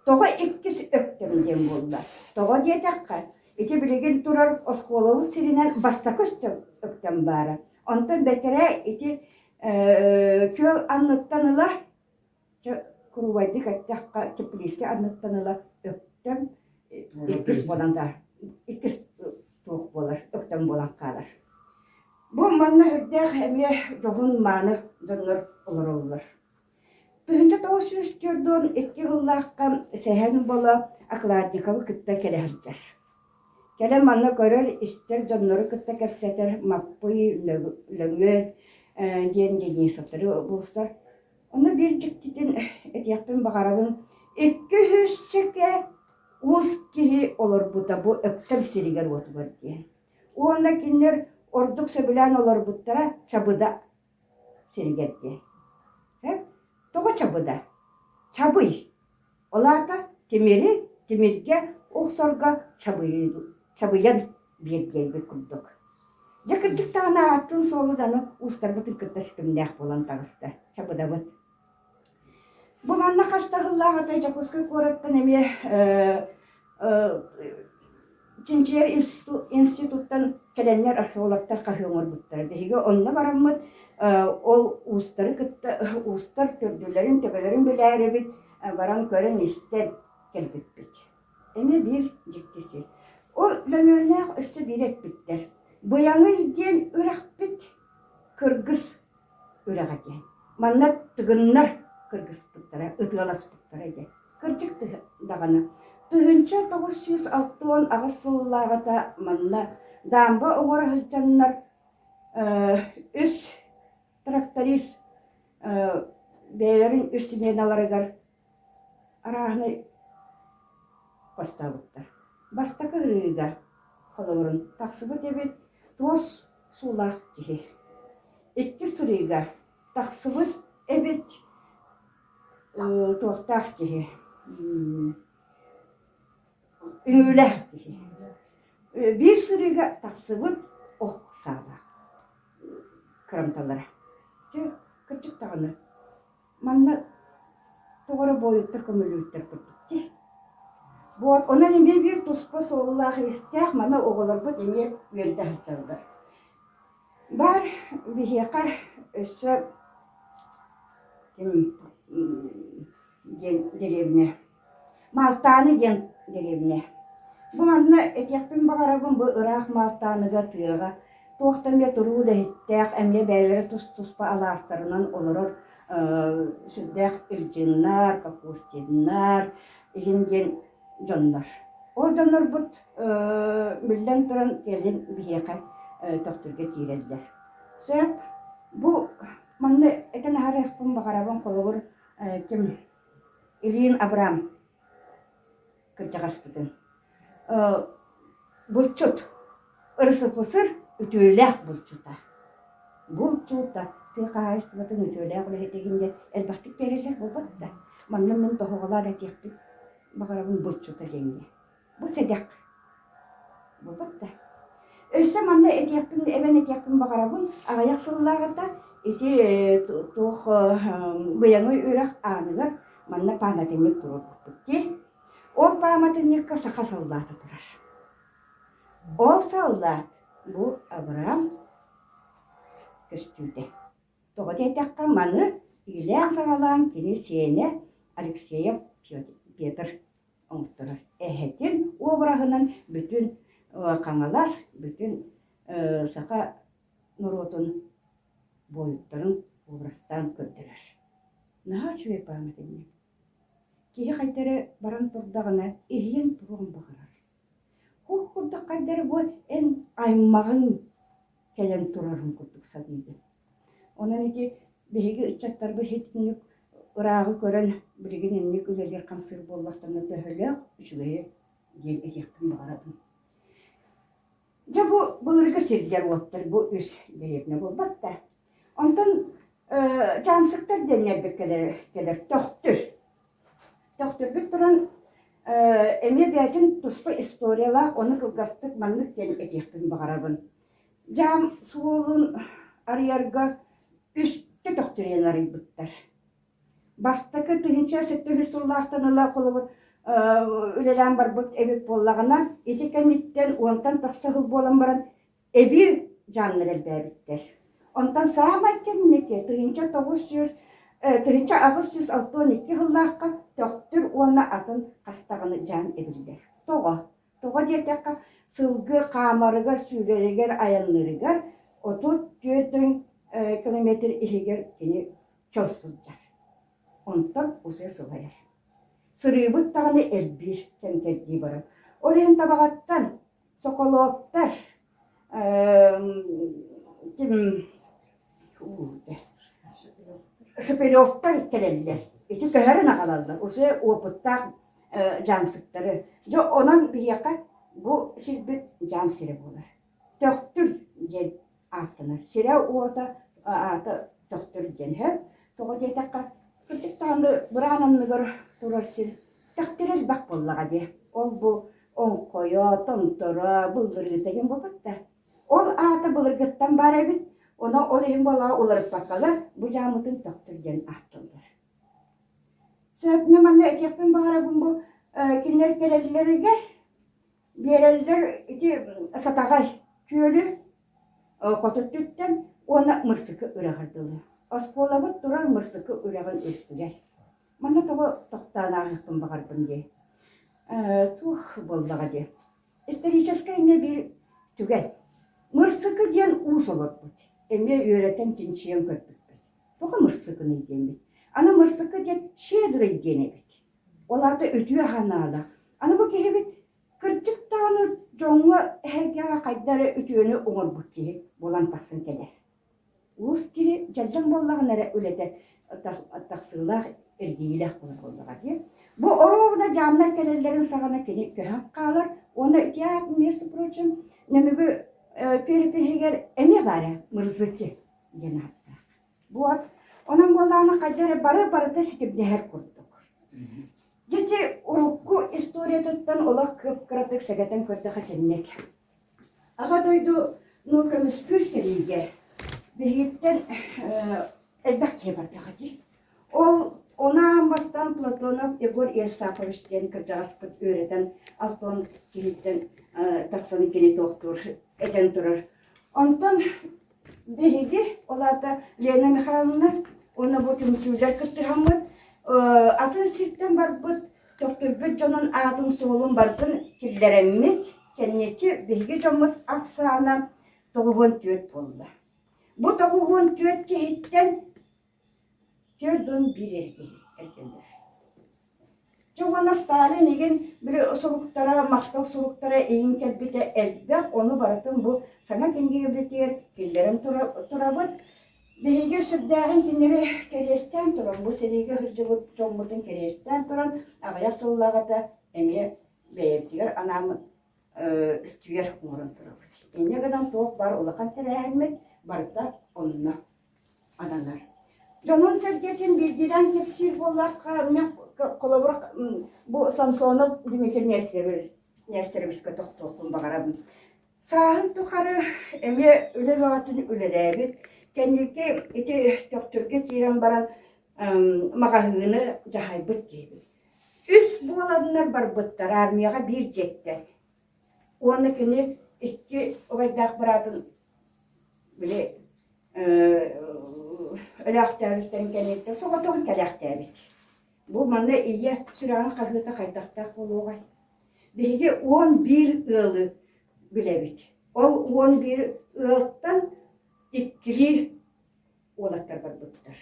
Тоҕо иккис өктөм диэн буолла? Тоҕо диэтэххэ, ити билигин турар оскуолабыт сиринэн бастакы өктөм баара. Онтон бэтэрээ ити күөл анныттан ыла Чэ, куруубайдык эттэххэ, теплица анныттан ыла Өктөм иккис буолан да иккис туох буолар, Өктөм буолан хаалар. Бу манна үрдээх эмиэ дьоһун-мааны дьоннор олороллор. 1942 сыллаахха Сэһэн Боло Окладниковы кытта кэлэ сылдьар. Кэлэн манна көрөр-истэр дьоннору кытта кэпсэтэр Маппый, Лөҥүө диэн Денисовтары булсар. Ону биир дьиктитин этиэхпин баҕарабын, 200 уус киһи олорбута бу Өктөм сиригэр-уотугар диэн. Уонна кинилэр ордук сөбүлээн олорбуттара Чабыда сиригэр диэн. Тоҕо Чабыда? Чабый. Ол аата тимири тимиргэ охсорго чабыйан биэрдиэйбит курдук. Дьэ кырдьык даҕаны ааттыын-суолун аны уустарбытын кытта ситимнээх буолан таҕыста. Чабыдабыт. Бу манна хас да сыллааҕыта Дьокуускай куораттан эмиэ чинчийэр институттан кэлэннэр археологтар хаһыы оҥорбуттара. Биһиги онно бараммыт ол уустары кытта уустар төрдүлэрин, төбөлөрүн билээрибит баран көрөн-истэн кэлбиппит. Эмиэ биир дьикти сир. Ол Лөҥүөннээх өссө биир эппиттэр. Быйаҥый диэн үрэхпит кыргыс үрэҕэ диэн. Манна тыгыннар кыргыспыттара, ытыаласпыттара диэн. Кырдьык даҕаны, 1968 сыллааҕыта манна даамба оҥоро сылдьаннар үс тракторист бэйэлэрин үс сменаларыгар арааһынай хостообуттар. Бастакы ырыыга холобурун тахсыбыт эбит туос суулаах киһи. Иккис ырыыга тахсыбыт эбит туохтаах киһи үҥүүлээх киһи. Биир сырыыга тахсыбыт ох саалаах кырамталара. Дьэ, кырдьык даҕаны манна тоҕо эрэ буойуттар көмөлүүттэр курдук дии. Вот, онон эмиэ биир туспа суоллаах-иистээх манна оҕолорбут эмиэ үөрдэ сылдьаллар. Баар биһиэхэ өссө ким диэн дэриэбинэ Маалтааны диэн дэриэбинэ. Бу манна этиэхпин баҕарабын бу ыраах Маалтааныга тыаҕа туох да эмиэ туруу үлэһиттээх, эмиэ бэйэлэрэ тус-туспа алаастарынан олорор сүрдээх Ильиннар, Капустиннар иһин диэн дьоннор. Ол дьоннорбут биллэн туран кэлин биһиэхэ Төхтүргэ киирэллэр. Сөп. Бу манна этэн аһарыахпын баҕарабын холобур ким Ильин Абрам кырдьаҕаспытын. Булчут РСФСР үтүөлээх булчута. Булчута. Тыа хаһаайыстыбатын үтүөлээх үлэһитигин диэн элбэхтик биэрэллэр буолбат да. Манна мин тоһоҕолоон этиэхпин баҕарабын булчута диэҥҥэ. Бу сэдэх буолбат да. Өссө манна этиэхпин, эбэн этиэхпин баҕарабын, аҕыйах сыллааҕыта ити туох быйаҥы үрэх ааныгар манна пааматынньык туруорбуппут дии. Ол пааматынньыкка саха саллаата турар. Ол саллаат бу Авраам көстүүтэ. Тоҕо диэтэххэ, маны иилээн-саҕалаан кини сиэнэ Алексеев Петр оҥотторор. Эһэтин уобараһынан бүтүн Хаҥалас, бүтүн саха норуотун буойуттарын уобарастаан көрдөрөр. Наһаа үчүгэй пааматынньык. Киһи хайда эрэ баран турдаҕына иһийэн туруон баҕарар. Ох курдук хайда эрэ бу эн аймаҕыҥ кэлэн турарын курдук саныыбын. Онон ити биһиги ыччаттарбыт итинник ырааҕы көрөн билигин инник үлэлиир-хамсыыр буоллахтарына төһөлөөх үчүгэйи диэн этиэхпин баҕарабын. Дьэ бу былыргы сирдэр-уоттар бу үс дэриэбинэ буолбат да. Онтон дьаамсыктар диэннэрбит кэлэр, кэлэр Төхтүр. Төхтүрбүт туран эмиэ бэйэтин туспа историялаах, ону кылгастык маннык диэн этиэхпин баҕарабын. Дьаам суолун арыйарга үстэ төхтүрүйэн арыйбыттар. Бастакы 1073 сыллаахтан ыла холобур үлэлээн барбыт эбит буоллаҕына, ити кэнниттэн уонтан тахса сыл буолан баран эбии дьаамнар элбээбиттэр. Онтон саамай кэнники 1900 1862 сыллаахха Төхтүр уонна атын хас даҕаны дьаам эбиллэр. Тоҕо? Тоҕо диэтэххэ, сылгы хаамарыгар, сүүрэригэр, айанныырыгар 34 километр иһигэр кини чөл сылдьар. Онтон усуйа сылайар. Сырыыбыт даҕаны элбиир кэм-кэрдии барар. Ол иһин Табаҕаттан Соколовтар ким Шепелевтар кэлэллэр. Ити көһөрөн аҕалаллар. Уже опыттаах дьаамсыктары. Дьэ онон биһиэхэ бу сирбит дьаам сирэ буолар. Төхтүр диэн ааттанар. Сирэ-уота аата Төхтүр диэн сөп. Тоҕо диэтэххэ, кырдьык даҕаны быраан анныгар турар сир тэхтэрэ элбэх буоллаҕа дии. Ол-бу оҥхойо, томторо, быллырыыта диэн буолбат да. Ол аата былыргыттан баар эбит, ону ол иһин буоллаҕа уларыппаккалар бу дьааммытын Төхтүр диэн ааттыыллар. Сөп, мин манна этиэхпин баҕарабын бу кинилэр кэлэллэригэр Биэрэллэр ити Сатаҕай күөлү хоту өттүттэн уонна Мырсыкы үрэҕэр дылы. Оскуолабыт турар Мырсыкы үрэҕин үрдүгэр. Манна тоҕо тохтоон ааһыахпын баҕарбын дии. Туох буоллаҕа дии. Историческай эмиэ биир түгэн. Мырсыкы диэн уус олорбут. Эмиэ үөрэтэн чинчийэн көрбүппүт. Тоҕо Мырсыкыный диэммит. Аны Мырсыкы диэн щедрый диэн эбит. Ол аата үтүө санаалаах. Аны бу киһибит кырдьык даҕаны дьоҥҥо эһэргэҕэ хайда эрэ үтүөнү оҥорбут киһи буолан тахсан кэлэр. Уус киһи дьэллэм буоллаҕына эрэ үлэтэ тахсыылаах, эргийиилээх буолар буоллаҕа дии. Бу оруобуна дьаамнар кэлэллэрин саҕана кини көһөн хаалар уонна ити аат, между прочим, Нөмүгү перепиһигэр эмиэ баар ээ Мырзыки диэн ааттаах. Вот. Онон буоллаҕына хайда эрэ бары барыта ситимнэһэр курдук. Дьэ урукку историятыттан олох кып-кыратык сэгэтэн көрдөхө итинник. Аҕа дойдуну көмүскүүр сэриигэ биһигиттэн элбэх киһи бардаҕа дии. Ол ону аан бастаан Платонов Егор Евстафович диэн кырдьаҕаспыт үөрэтэн Алтон киһиттэн тахсан кини туохтуур этэн турар. Онтон Биһиги, ол аата Лена Михайловна уонна бу түмсүүлэр кыттыһаммыт, атын сиртэн барбыт, төхтүрбүт дьонун аатын-суолун барытын киллэрэммит, кэнники биһиги дьоммут ахсаана 94 буолла. Бу 94 киһиттэн 41 эр киһи эргиллэр. Дьэ уонна Сталин игин били суруктара, махтал суруктара игин кэлбитэ элбэх, ону барытын бу саҥа кинигэбитигэр киллэрэн турабыт. Биһиги сүрдээҕин кинилэри кэриэстээн туран, бу сэриигэ сылдьыбыт дьоммутун кэриэстээн туран, аҕыйах сыллааҕыта эмиэ бэйэбитигэр анааммыт сквер оҥорон турабыт. Инньэ гынан туох баар улахан тэрээһиммит барыта онно. ананар. Дьонун-сэргэтин биирдиилээн кэпсиир буоллахха, мин холобур бу Самсонов Дмитрий Нестеровичка тохтуохпун баҕарабын. Сааһын тухары эмиэ үлэ бөҕөтүн үлэлээбит. Кэнники ити Төхтүргэ киирэн баран маҕаһыыны дьаһайбыт киһибит. Үс буоланнар барбыттар армияҕа биир дьиэттэн. Уонна кини икки убайдаах быраатын били өлөөхтөөбүттэрин кэнниттэн соҕотоҕун кэлээхтээбит. Бу манна ийэ сүрэҕин хаһыыта хайдахтаах буолуоҕай? Биһиги 11 ыалы билэбит. Ол 11 ыалтан иккилии уолаттар барбыттар.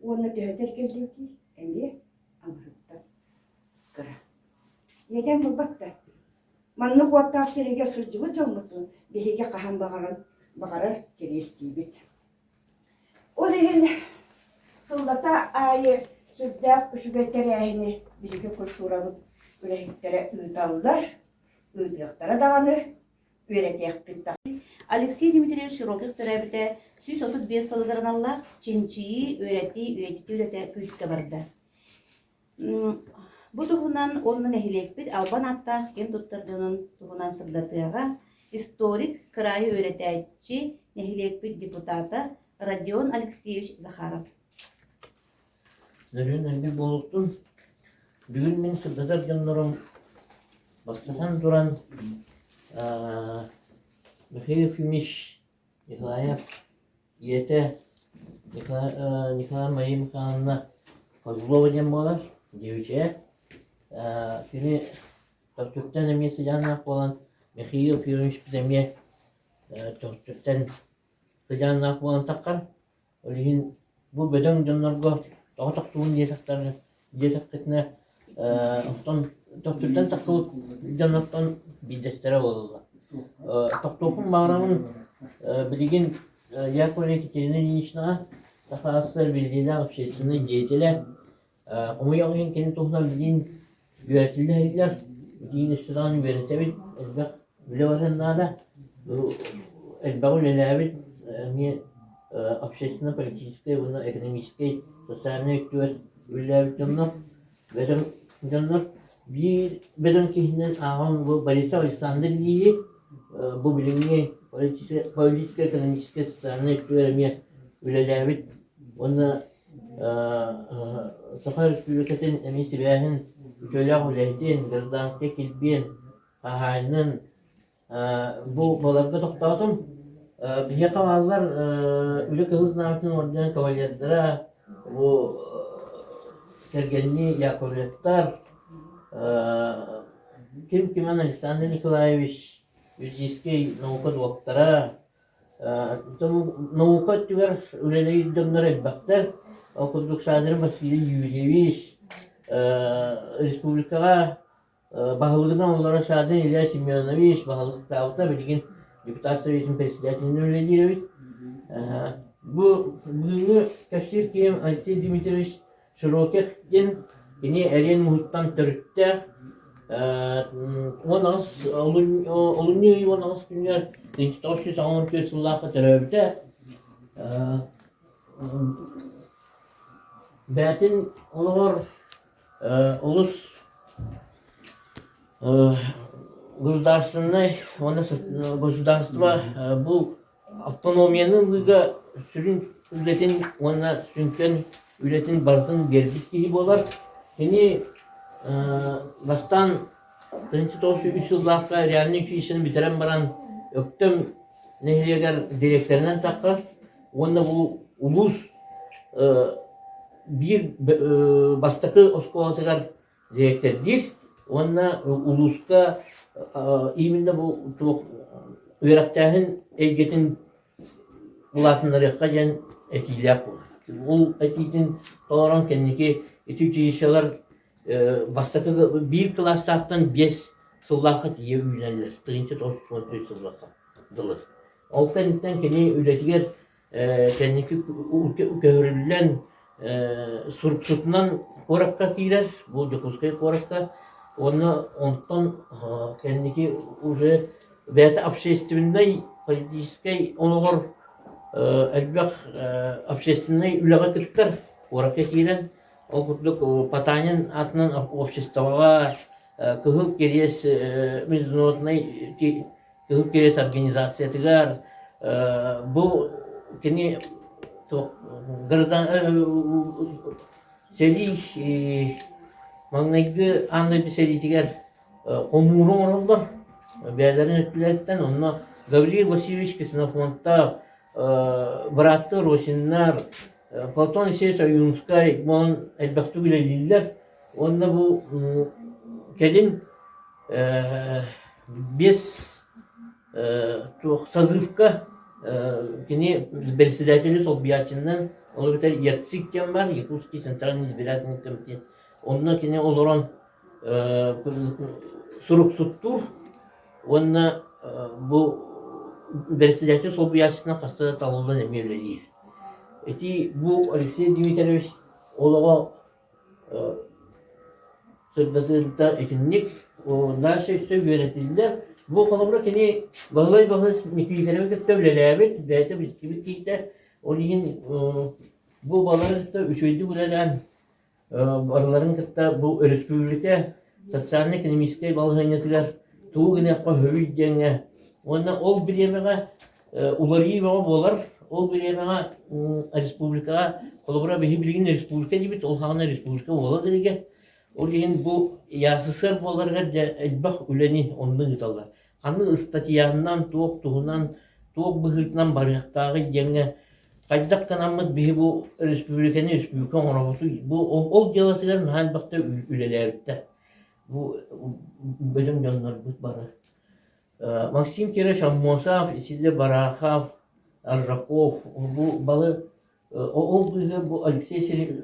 Уонна төһө эргэллибитий? Эмиэ аҥарыттан кыра. Иэдээн буолбат да. Маннык уоттаах сиригэ сылдьыбыт дьоммутун биһиги хаһан баҕаран баҕарар кириэстиибит. Ол иһин сыллата аайы сүрдээх үчүгэй тэрээһини биһиги культурабыт үлэһиттэрэ ыыталлар, ыытыахтара даҕаны, үөрэтиэхпит даҕаны. Алексей Дмитриевич Широких төрөөбүтэ 135 сылыгар аналлаах чинчийии, үөрэтии, үйэтитии үлэтэ күүскэ барда. Бу туһунан уонна нэһилиэкпит албан ааттаах киэн туттар дьонун туһунан сырдатыаҕа историк, кыраайы үөрэтээччи, нэһилиэкпит депутата Родион Алексеевич Захаров. Нөрүөн элбэх буолуохтун. Бүгүн мин сырдатар дьоннорум бастатан туран Михаил Ефимович Николаев Ийэтэ Николай Мария Михайловна Козлова диэн буолар, девичья. Кини Төхтүртэн эмиэ сыдьааннаах буолан Михаил Ефимовичпыт эмиэ Төхтүртэн сыдьааннаах буолан таххан. Ол иһин бу бөдөҥ дьоннорго тоҕо тохтугун диэтэхтэринэ диэтэххитинэ оттон Төхтүртэн тахсыбыт дьоннортон биирдэстэрэ буолаллар. Тохтуохпун баҕарабын билигин Яковлева Екатерина Ильиничнаҕа Саха СССР биллиилээх общественнай деятелэ. Хомойуох иһин кини туһунан билигин үөрэтиллэ иһиллэр. Билигин өссө даҕаны үөрэтэбит, элбэх үлэ барыан наада. Элбэҕи үлэлээбит эмиэ общественно-политическай уонна экономическай, социальнай өттүгэр үлэлээбит дьоннор бөдөҥ дьоннор биир бөдөҥ киһинэн ааҕан бу Борисов Александр Ильич бу билиҥҥи политика, экономическай, социальнай өттүгэр эмиэ үлэлээбит уонна Саха Өрөспүүбүлүкэтин эмиэ сибээһин үтүөлээх үлэһитин, гражданскай килбиэн хаһаайынын Бу баларга тохтоотум. Биһиэхэ бааллар Үлэ Кыһыл Знамятын орден кавалердара, бу кэргэннии Яковлевтар, Ким Кимэн Александр Николаевич, юридическай наука доктора, наука өттүгэр үлэлиир дьоннор элбэхтэр. Ол курдук Шадрин Василий Юрьевич, республикаҕа Баһылыгынан олорор Шадрин Илья Семенович баһылыктаабыта, билигин депутат советын председателинэн үлэлиир эбит. Бу бүгүҥҥү кэпсиир киһим Алексей Дмитриевич Широких диэн кини эриэн муһуттан төрүттээх 18 олунньу ый 18 күнүгэр 1984 сыллаахха төрөөбүтэ. Бэйэтин олоҕор Олус государственнай уонна государство бу автономияны ылыыга сүрүн үлэтин уонна сүҥкэн үлэтин барытын биэрбит киһи буолар. Кини бастаан 1903 сыллаахха реальнай училищены бүтэрэн баран Өктөм нэһилиэгэр дириэктэринэн таххар уонна бу улуус биир бастакы оскуолатыгар дириэктэрдиир уонна улууска именно бу туох үөрэхтээһин эйгэтин улаатыннарыахха диэн этиилээх буолар. Ол этиитин толорон кэнники ити училищелар бастакы биир кылаастаахтан биэс сыллаахха тиийэ үүнэллэр. 1994 сыллаахха дылы. Ол кэнниттэн кини үлэтигэр Кэнники көһөрүллэн суруксутунан куоракка киирэр, бу Дьокуускай куоракка. Уонна онтон кэнники уже бэйэтэ общественнай, политическай олоҕор Элбэх общественнай үлэҕэ кыттар, куоракка киирэн, ол курдук Потанин аатынан обществоҕа Кыһыл Кириэс международнай Кыһыл Кириэс организациятыгар бу кини сэрии маҥнайгы аан дойду сэриитигэр хомууру оҥороллор бэйэлэрин өттүлэриттэн онно Гаврил Васильевич Ксенофонтов бырааттыы Росиннар Платон Алексеевич Ойуунскай буолан элбэхтик үлэлииллэр уонна бу кэлин биэс туох созывка кини председатели солбуйааччынан ол эбэтэр ЯЦИК диэн баар Якутский центральный избирательный комитет онно кини олорон суруксуттуур уонна бу бэрэссэдээтэл солбуйааччытынан хаста да талыллан эмиэ үлэлиир. Ити бу Алексей Дмитриевич олоҕо сырдатыыта итинник дальше өссө үөрэтиллэр. Бу холобура кини Баһылай Баһылай Никифоровы кытта үлэлээбит, бэйэтэ билсибит киһитэ. Ол иһин бу балары кытта үчүгэйдик үлэлээн Барыларын кытта бу өрөспүүбүлүкэ социальнай-экономическай балаһыанньатыгар тугу гыныахха сөбүй диэҥҥэ уонна ол бириэмэҕэ уларыйыы бөҕө буолар. Ол бириэмэҕэ республикаҕа холобура биһи билигин республика диибит, ол саҕана республика буола илигэ. Ол иһин бу ЯССР буоларыгар дьэ элбэх үлэни онно ыыталлар. Ханнык ыстатыйанан, туох туһунан, туох быһыытынан барыахтааҕый диэҥҥэ хайдах гынаммыт биһи бу республиканы республика оҥоробутуй? Бу ол дьыалатыгар наһаа элбэхтэ үлэлээбиттэр. Бу бөдөҥ дьоннорбут бары. Максим Кирович Аммосов, Исидор Барахов, Аржаков бу балы ол быыһыгар бу Алексей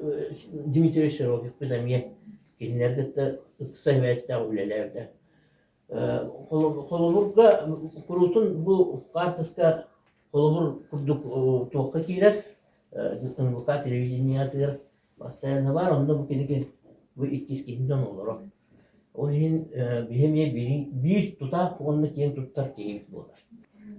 Дмитриевич Широких эмиэ кинилэр кытта ыкса сибээстээх үлэлээбитэ. Холобурга куруутун бу хаартыска холобур курдук туохха киирэр НВК телевидениетыгар постоянно баар онно бу кинигэ бу иккис киһи дьон олорор. Ол иһин биһи эмиэ биир тутаах уонна киэн туттар киһибит буолар.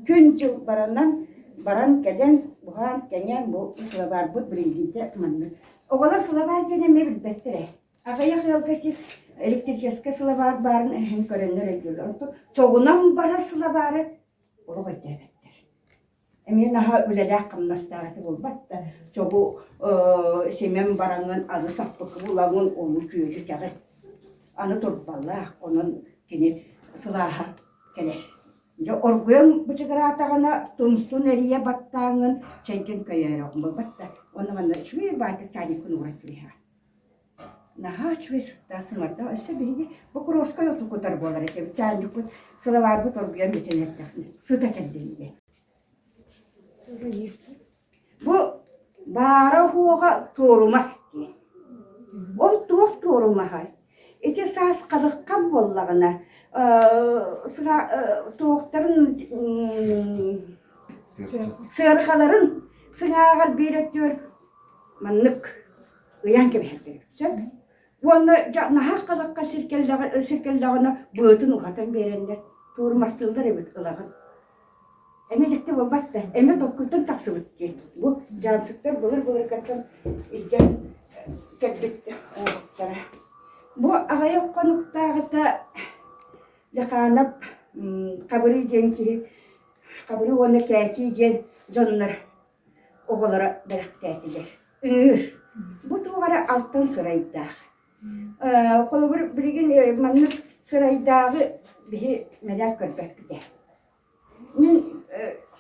Күн-дьыл баранан, баран кэлэн, уһаан кэҥээн бу сылабаарбыт билиҥҥитэ маннык. Оҕолор сылабаар диэн эмиэ билбэттэр ээ. Аҕыйах ыалга ити электрическэй сылабаар баарын эһэн көрөннөр өйдүүллэр. Оттон чоҕунан барар сылабаары олох өйдөөбөттөр. Эмиэ наһаа үлэлээх-хамнастаах этэ буолбат да, чоҕу симэн бараҥҥын аны саппыкы булаҥын ону күөдьүтэҕин. Аны турбалаах, онон кини сылааһа кэлэр. Дьэ оргуйан бычыгыраатаҕына тумсун эрийэ баттааҥҥын чэйгин көйөөрөҕүн буолбат да, уонна манна үчүгэй баайдык чаанньыккын ууран кэбиһэҕин. Наһаа үчүгэй сыттаах сыҥардаах. Өссө биһиги бокуруоскай оту кутар буолар этибит. Чаанньыкпыт сылабаарбыт оргуйан бүтэн эрдэҕинэ сыта кэллин диэн. Бу баара-уоҕа туорумас диэн. Ол туох туорумаһай? Ити саас халыкхан буоллаҕына, туохтарын сыарҕаларын сыҥааҕар биир өттүгэр маннык ыйаан кэбиһэрдэрэ сөп. Уонна дьэ наһаа халахха сир кэллэҕинэ быатын уһатан биэрэннэр туормастыыллар эбит ылаҕын. Эмэ дьикти буолбат да, эмэ толкуйтан тахсыбыт диэн. Бу дьаамсыктар былыр-былыргаттан илдьэн кэлбит оҥоһуктара. Бу аҕыйах хонуктааҕыта Леханов Хабырый диэн киһи Хабырый уонна Кээтии диэн дьоннор оҕолоро бэлэхтээтилэр. Ыҥыыр. Бу туох эрэ алтан сырайдаах. Холобур, билигин маннык сырайдааҕы биһи мэлээх көрбөппүт ээ. Мин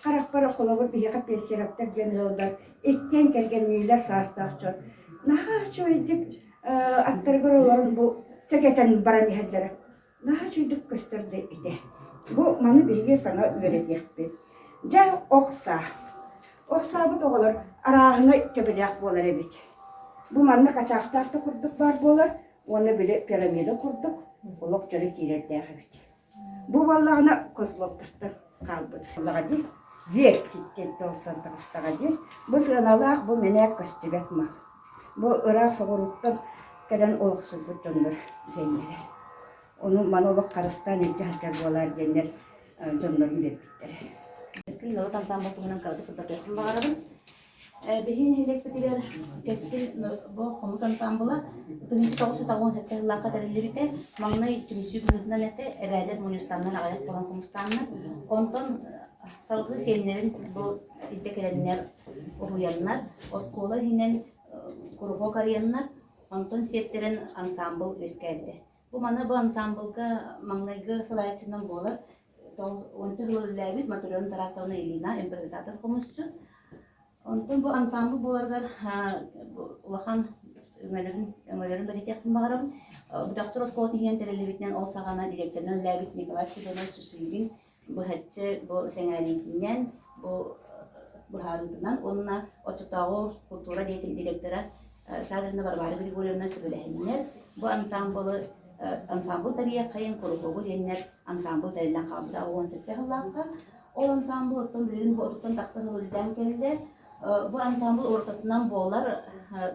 харахпар холобур биһиэхэ пенсионердар диэн ыаллар иккиэн кэргэнниилэр саастаах дьон наһаа үчүгэйдик аттарыгар олорон бу сэгэтэн баран иһэллэрэ. Наһаа үчүгэйдик көстөр да этэ. Бу маны биһиги саҥа үөрэтиэхпит. Дьэ, ох саа. Ох саабыт оҕолор арааһынай төбөлөөх буолар эбит. Бу манна хачаахтаах да курдук баар буолар уонна били пирамида курдук олох дьөлө киирэрдээх эбит. Бу буоллаҕына Козловтартан хаалбыт. Буоллаҕа дии, Вертиттэн тылтан таҕыстаҕа дии. Бу сыаналаах, бу мэнээк көстүбэт мал. Бу ыраах соҕурууттан кэлэн олохсуйбут дьоннор диэннэрэ. Ону маны олох харыстаан илдьэ сылдьар буолаар диэннэр дьоннорун биэрбиттэрэ. Кэскил норуот ансаамбыл туһунан кыратык сырдатыахпын баҕарабын. Биһиги нэһилиэкпитигэр Кэскил бу хомус ансаамбыла 1997 сыллаахха тэриллибитэ. Маҥнай түмсүү быһыытынан этэ, эбээлэр мунньустаннар аҕыйах буолан хомустааннар. Онтон салгыы сиэннэрин бу илдьэ кэлэннэр уһуйаннар, оскуола иһинэн куруһуок арыйаннар, онтон сиэттэрэн ансаамбыл үөскээбитэ. Бу маны бу ансаамбылга маҥнайгы салайааччынан буолар уонча сыл үлэлээбит Матрена Тарасовна Ильина, импровизатор хомусчут. Онтон бу ансаамбыл буоларыгар улахан өҥөлөрүн, өҥөлөрүн бэлиэтиэхпин баҕарабын. Бөтөхтөр оскуолатын иһинэн тэриллибитинэн ол саҕана директорынан үлэлээбит Николай Степанович Шишигин быһаччы бу сэҥээриитинэн, бу быһаарыытынан уонна оччотооҕу култуура диэтин директора Шадрина Варвара Григорьевна сөбүлэһиннэр бу ансаамбылы ансаамбыл тэрийиэххэйин куруһуогу диэннэр ансаамбыл тэриллэн хаалбыта 17 сыллаахха. Ол ансаамбыл оттон билигин бу отуттан тахса сыл үлэлээн кэллэ. Бу ансаамбыл уратытынан буолар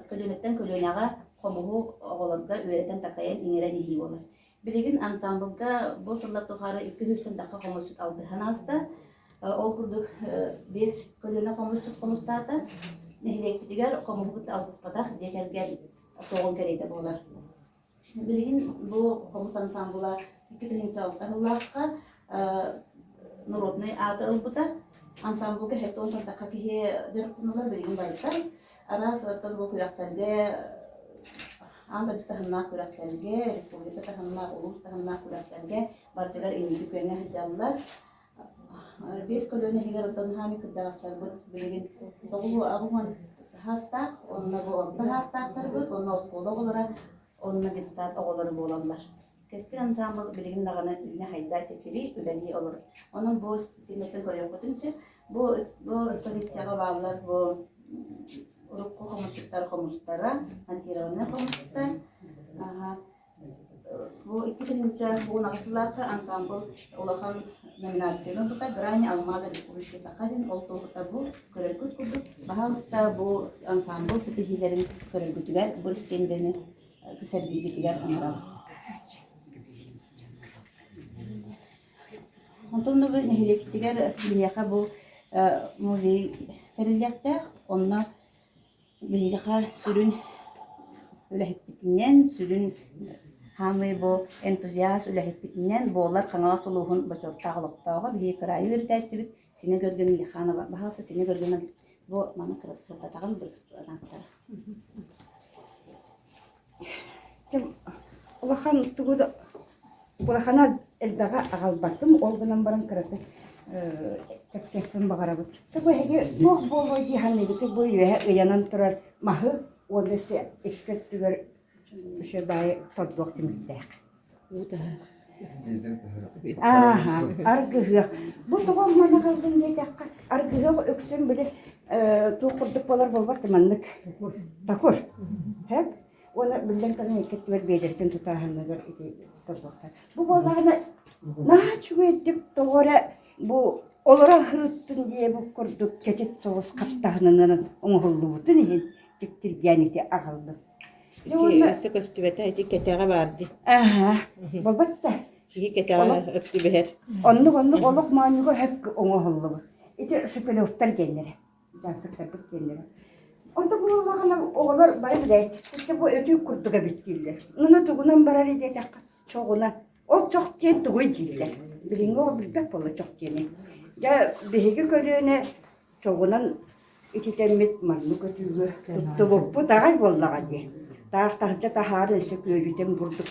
көлүөнэттэн көлүөнэҕэ хомуһу оҕолорго үөрэтэн-такайан иҥэрэн иһии буолар. Билигин ансаамбылга бу сыллар тухары 200 тахха хомусчут алтыһан ааста. Ол курдук биэс көлүөнэ хомусчут хомустаата. Нэһилиэкпитигэр хомуһу кытта алтыспатах дьиэ кэргэн суоҕун кэриэтэ буолар. Билигин бу хомус ансаамбыла 2006 сыллаахха народнай ааты ылбыта. Ансаамбылга 70 тахха киһи дьарыктаналар билигин барыта. Араас оттон бу күрэхтэргэ аан дойду таһымнаах күрэхтэргэ, республика таһымнаах, улуус таһымнаах күрэхтэргэ барытыгар инники күөҥҥэ сылдьаллар. Биэс көлүөнэ иһигэр оттон хаами кырдьаҕастарбыт билигин тоҕус аҕыс саастаах, онно бу орто саастаахтарбыт, онно оскуола оҕолоро, онно детсад оҕолоро буолаллар. Кэскил ансаамбыл билигин даҕаны үүнэ-хайда чэчирии үлэлии олорор. Онон бу стенаттан көрүөххүтүн сөп. Бу бу экспозицияҕа бааллар бу урукку хомусчуттар хомустара, монтированнай хомустар. Бу 2018 сыллаахха ансаамбыл улахан номинацияны ылбыта «Грани алмаза Республики Саха» диэн ол туоһута бу көрөргүт курдук. Баһаалыста бу ансаамбыл ситиһиилэрин көрөргүтүгэр бу стендэни сэргииргитигэр ыҥырабыт. Онтон бу нэһилиэкпитигэр биһиэхэ бу музей тэриллиэхтээх. Онно биһиэхэ сүрүн үлэһиппитинэн, сүрүн хаамыы бу энтузиаст үлэһиппитинэн буолар Хаҥалас улууһун бочуоттаах олохтооҕо биһиги кыраайы үөрэтээччибит Сина Георгиевна Лиханова. Баһаалыста Сина Георгиевна бу маны кырдатаҕын бырыстанааттара. Улахан тугу да улахана элбэҕи аҕалбатым, ол гынан баран кыратык кэпсиэхпин баҕарабын. Бу эһиги туох буолуой дии саныыгытый бу үөһэ ыйанан турар маһы уонна өссө икки өттүгэр үчүгэй баайы тордуох тимирдээх. Ааһа, аргыһыах. Бу тоҕо маны аҕаллым диэтэххэ, аргыһыах үксүн били туох курдук буолар буолбат маннык такур. Һэп? Уонна биллэн туран икки өттүгэр биэдэртэн тутааһыныгар ити тордуохтар. Бу буоллаҕына наһаа үчүгэйдик тоҕо эрэ бу олоро сырыттын диэбит курдук кэтит соҕус хаптаһынынан оҥоһуллубутун иһин дьиктиргээн ити аҕаллым. Ити өссө көстүбэтэ, ити кэтэҕэ баар дии. Аһа, болбат да. Киһи кэтэҕэ өктүбэһэр. Оннук оннук олох моонньуга хөп оҥоһуллубут. Ити Шепелевтар диэннэрэ, дьаамсыктарбыт диэннэрэ. Онто буоллаҕына оҕолор бары билээччиктэр бу өтүү курдук эбит дииллэр. Ону тугунан барар диэтэххэ, чоҕунан. Ол чох диэн тугуй дииллэр. Билиҥҥи оҕо билбэт буолла чох диэни. Дьэ, биһиги көлүөнэ чоҕунан ититэммит маннык өтүүгэ туттубуппут аҕай буоллаҕа дии. Таах таһырдьа таһаары өссө күөдьүтэн бурдук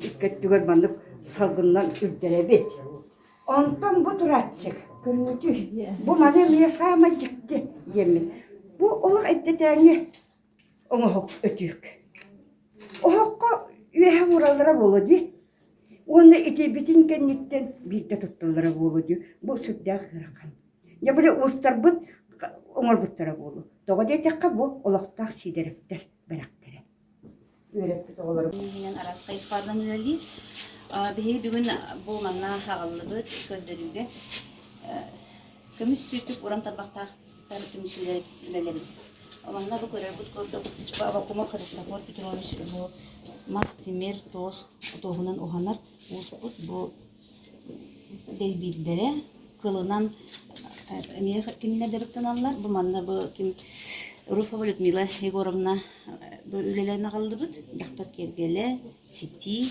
икки өттүгэр маннык салгынынан үрдэрэбит. Онтон бу турааччык көрүҥүтүй бу маны эмиэ саамай дьикти диэммин. Бу олох эрдэтээҥи оҥоһук өтүүк. Оһоххо үөһэ уураллара буолуо дии. Уонна итийбитин кэнниттэн биирдэ тутталлара буолуо дии. Бу сүрдээх ыарахан. Дьэ били уустарбыт оҥорбуттара буолуо. Тоҕо диэтэххэ бу олохтоох Сиидэрэптэр бэлэхтэрэ. Үөрэппит оҕолорум. Иһинэн араас хайысхаларынан үлэлиир. Биһиги бүгүн бу манна аҕаллыбыт көрдөрүүгэ көмүс сүүтүк уран тарбахтаахтар түмсүүлэр үлэлэрин. Манна бу көрөргүт курдук Аввакумов Христофор Петрович бу мас, тимир, туос туоһунан уһанар ууспут бу дэйбиирдэрэ. кылынан эмиэ кинилэр дьарыктаналлар. Бу манна бу ким Руфова Людмила Егоровна бу үлэлэрин аҕаллыбыт. Дьахтар киэргэлэ, ситии.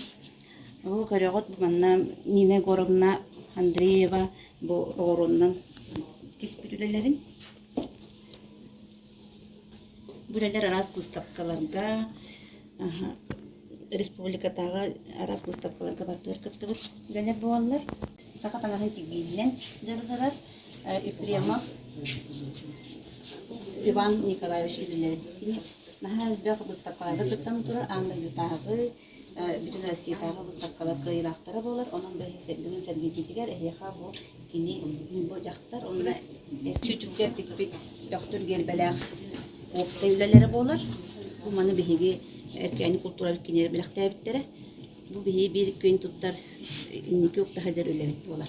Бу көрөҕүт бу манна Нина Егоровна Андреева бу оҕуруоннан тиспит үлэлэрин. Бу үлэлэр араас быыстапкаларга, республикатааҕы араас быыстапкаларга барытыгар кыттыбыт үлэлэр буолаллар. Саха таҥаһын тигиинэн дьарыгырар Ефремов Иван Николаевич үлэлэрин. Кини наһаа элбэх быыстапкаларга кыттан турар, аан дойдутааҕы, Бүтүн Россиятааҕы быыстапкалар кыайыылаахтара буолар. Онон бүгүн сэргииргитигэр эһиэхэ бу кини бу дьахтар уонна сүтүккэ тикпит төхтүр гиэрбэлээх уопсай үлэлэрэ буолар. Бу маны биһиги Эркээни култуурабыт кинилэр бэлэхтээбиттэрэ. Бу биһиги биир күөн туттар инники укта сылдьар үлэбит буолар.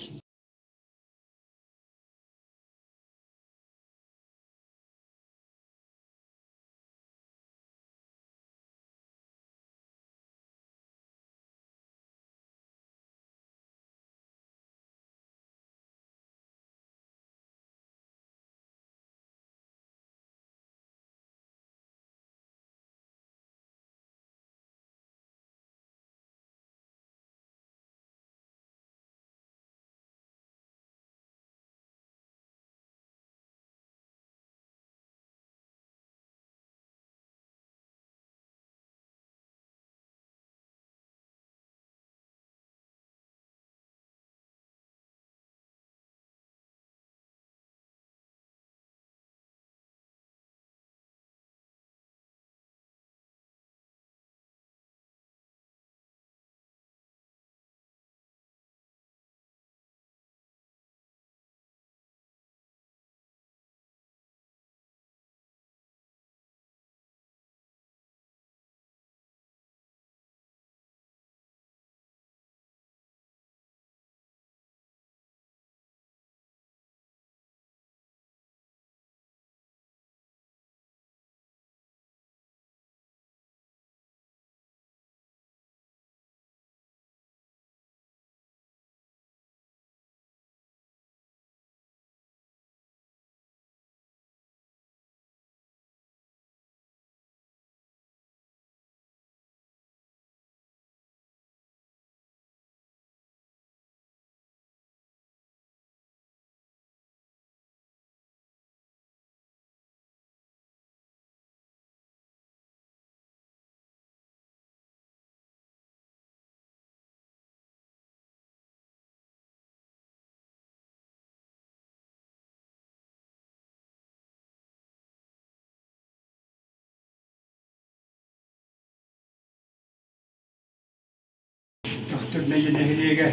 Төхтүр нэһилиэгэ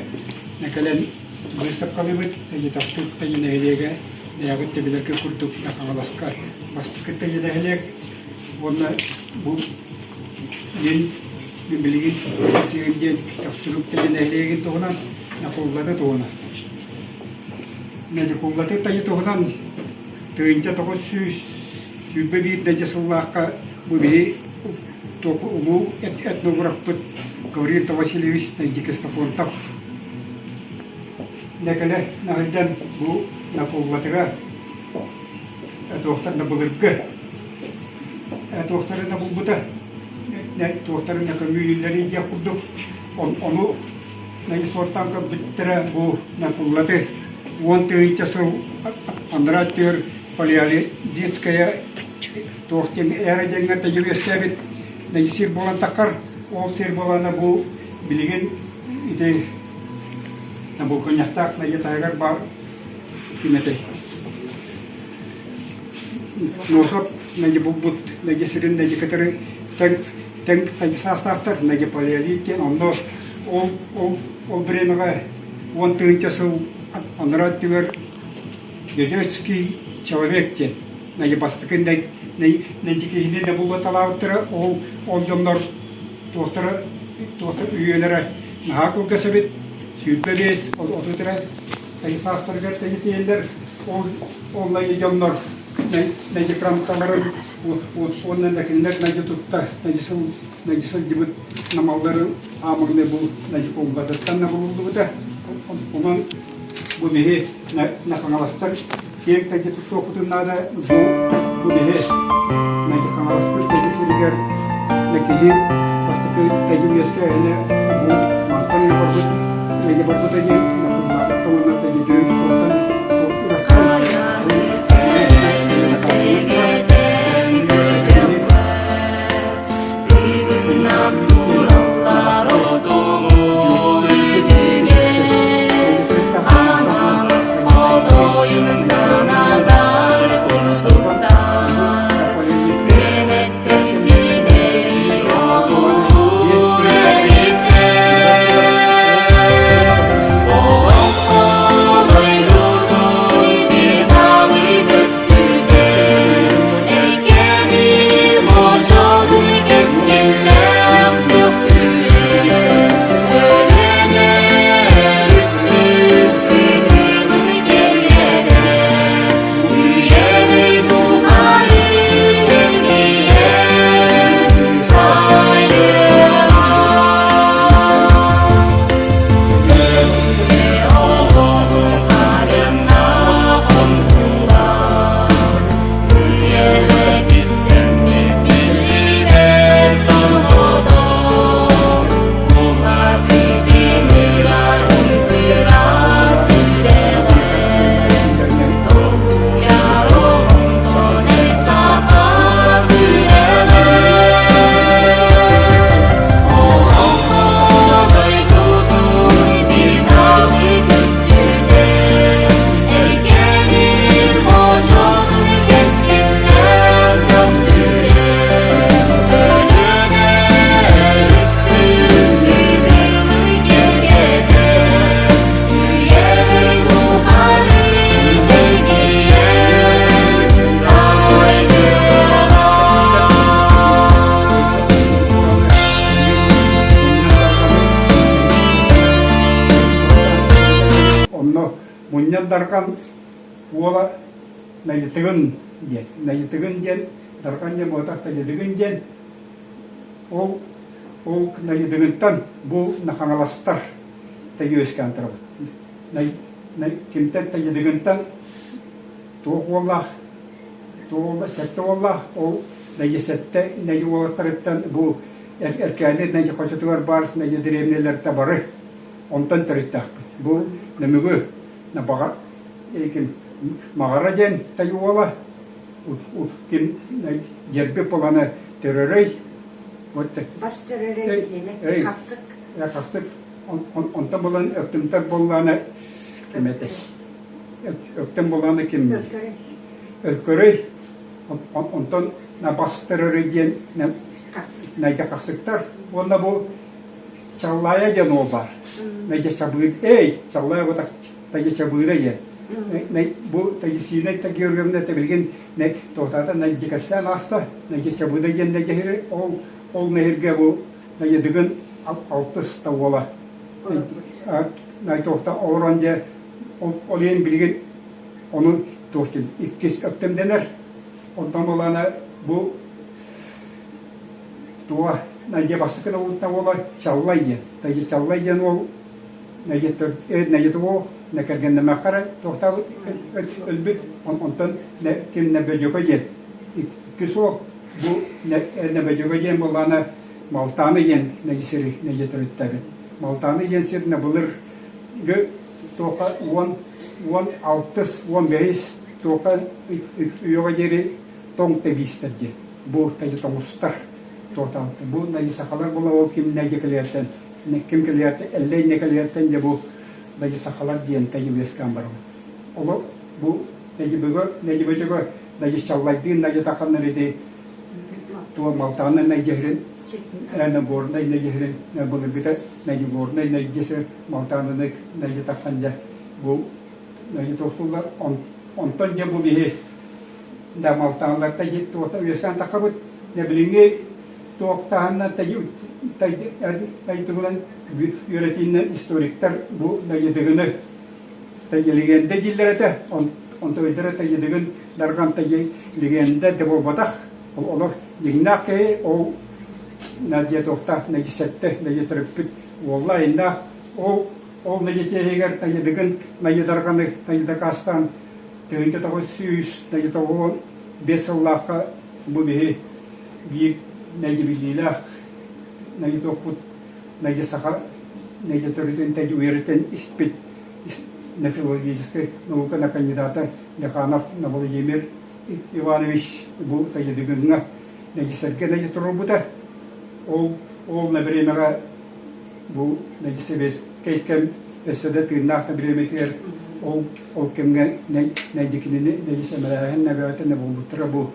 кэлэн быыстапкалыыбыт. Төхтүр нэһилиэгэ бэйэҕит да билэргэ курдук Хаҥаласка бастакы нэһилиэк уонна бу мин билигин диэн Төхтүрүк нэһилиэгин туһунан Накуллаты туһунан. Надикуллаты тайы туһунан 1921 нэдьэ сыллаахха бу биһи улуу этнографпыт Гаврил Васильевич Ксенофонтов нэкэлэ наһырдан бу Накуллатыга туохтар да былыргы туохтары да булбута туохтары да көмүүллэри диэх курдук ону суоттаан көрбүттэрэ бу Накуллаты 10 000 сыл анараа өттүгэр палеолитическая туох диэн эра диэҥҥэ тэйи үөскээбит сир буолан таххар ол сир буолана бу билигин ити булгунньахтаах найы таһыгар баар ким этэй Носов найы булбут найы сирин найы кытары тэҥ тэҥ саастаахтар найы палеолит диэн онно ол ол ол бириэмэҕэ 10 000 сыл анараа өттүгэр Дедецкий человек диэн найы бастакы киһини да буллаталаабыттара ол ол дьоннор туохтара туохтар үйэлэрэ наһаа кылгас эбит 25 30 эрэ тай саастарыгар тэйитиэллэр ол ол найы дьоннор найы крамталарын уонна да кинилэр найы тутта найы сыл найы сылдьыбыт намаллары аамагны бу найы кулбатыттан да булуллубута онон. Бу биһи Хаҥаластар киэҥ тэйдэ туттуохпутун наада. Бу бу биһи Хаҥаласпыт тэйдэ сиригэр киһи бастакы тэйдэ үөскээһинэ бу мантан барбыт тэйдэ барбыта диэн Курбаататтан уонна тэйдэ туохтан Онно Мунньан Дархан уола Найытыгын диэн. Найытыгын диэн Дархан диэн буотах Найытыгын диэн ол ол Найытыгынтан бу Хаҥаластар үөскээн турабыт. Кимтэн Найытыгынтан туох уоллаах туох уоллаах сэттэ уоллаах ол сэттэ нэйи уолаттарыттан бу Эркээни нэйи хочотугар баар нэйи дэриэбинэлэртэ бары онтон төрүттээхпит. Бу Нөмүгү баҕа ким Маҕара диэн тай уола ким дьэрби поланы төрөрөй вот Бас төрөрөй диэни хахсык хахсык онтон булан өктүмтэр буоллаана ким этэ өктөм буоллаана ким Өлкөрөй онтон бас төрөрөй диэн найда хахсыктар уонна бу Чаллаайа диэн уол баар. Найдьа Чабыыр, эй, Чаллаайа бу Тайдьа Чабыыра диэн. Бу Таисина Георгиевна билигин туохтаата Найдьа кэпсээн ааста. Найдьа Чабыыра диэн Найдьа ол ол нэһиргэ бу Найдьа алтыс да уола. Най туохта олорон дьэ ол иһин билигин ону туох иккис өктөм дэнэр. Онтон буолаана бу Туга Найдьа бастакы науката уола Чаллай диэн. Найдьа Чаллай диэн уол Найдьа уол кэргэннэмэххэ эрэ туохтаабыт өлбүт. Онтон ким Набедьоко диэн. Иккис уол бу Набедьоко диэн буоллаҕына Малтааны диэн Найдьа сири Найдьа төрүттээбит. Малтааны диэн сир былыр туохха 16 15 туохха үйэҕэ диэри тоҥ тэбиистэр диэн. Бу тайы тоҥустар туотаабыттар. Бу найы сахалар була ол ким найдьа кэлиэртэн ким кэлиэртэн эллэй не кэлиэртэн дьэ бу найы сахалар диэн тайы үөскээн барабыт. Олор бу найдьыбыга найдьыбычыга найы чаллайдыын найы таханнар иди туо малтааны найдьэһирин горнай найдьэһирин былыргыта найдьы горнай найдьэсир малтааны найдьы таххан дьэ бу найы туохтуллар онтон дьэ бу биһи да малтаалларта туохта үөскээн таххабыт билиҥҥи туохтааһыннан тайдыгынан үөрэтииннэн историктар бу дайыдыгыны легенда дииллэр этэ онтойдара тайыдыгын дарган тайы легенда да буолбатах олор дьиҥнээх киһи ол надия туохтаах надия сэттэ надия төрөппүт уолла айыннаах ол. Ол нэдиэчэһигэр Найыдыгын Найыдарҕаны Найыдакаастаан 1995 сыллаахха бу биһи биир нэдьибиллиилээх найдуохпут найдьа саха найдьа төрүтүн тэдь үөрэтэн испит на филологическай наука на кандидата Леханов Владимир Иванович бу Тайдыгыҥҥа нэдьисэргэ нэдьи туруорбута. Ол ол на бириэмэҕэ бу нэдьи сэбиэскэй кэм өссө да тыыннаах да бириэмэтигэр ол ол кэмҥэ нэдьи кинини нэдьи сэмэлээһин нэбээтэ нэ буолбуттара бу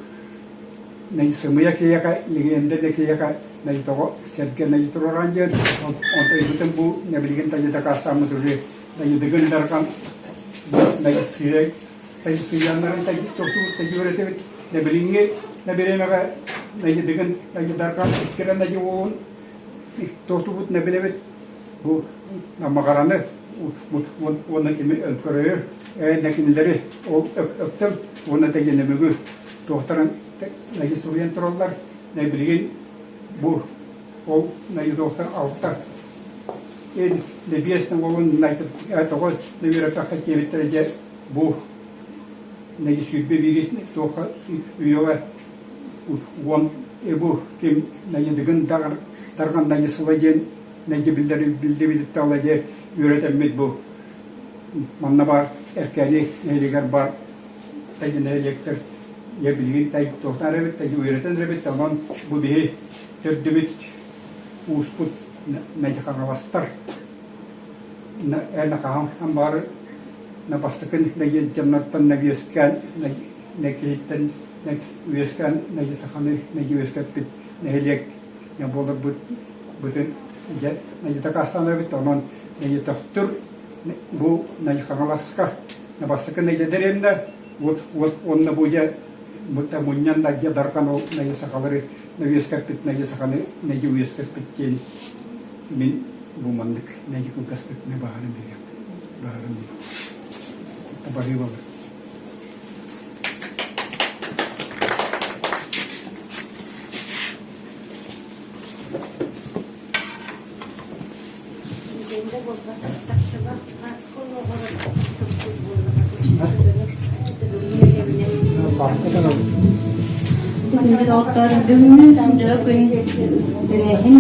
нэдьи сымыйа киһиэхэ легенда да киһиэхэ нэдьи тоҕо сэргэ нэдьи туруоран диэн онтон ыйбытым бу нэбилигин тайы дакаастааммыт уже Дыгын Дархан бу сыай сыйыаннарын тохтубут билиҥҥи бириэмэҕэ Дыгын Дархан иккирэн уолун тохтубут билэбит бу маҕараны уонна кими өлкөрөйөр ээ кинилэри ол өктөм уонна тэгинэмүгү туохтарын суруйан тураллар билигин бу ол наедовтар алта эн небесный уолун тоҕо үөрэппэххэ диэбиттэрэ дьэ бу нэги 21 туохха үйэҕэ уон бу ким найдыгын дарҕан найысыла диэн найдьа биллэр биллибититталла дьэ үөрэтэммит бу манна баар Эркээни нэһилиэгэр баар тайы нэһилиэктэр дьэ билигин тай туохтаан эбит тай үөрэтэн эбит онон бу биһи төрдүбүт ууспут Надьхаҥаластар эн баары на бастакы дьоннортон на үөскээн на киһиттэн үөскээн на саханы на үөскэппит нэһилиэк буоларбыт бытын дьэ дакаастаан эбит онон төхтүр бу Хаҥаласка бастакы нэдиэлэ вот вот уонна бу дьэ мунньан дьэ дархан ол сахалары үөскэппит нэдьи саханы нэдьи үөскэппит диэн мин бу маннык нэдьи кылгастык не баһарын бириэм баһарын баһыы болар Доҕоттор, бүгүҥҥү дьоро күн тэрээһин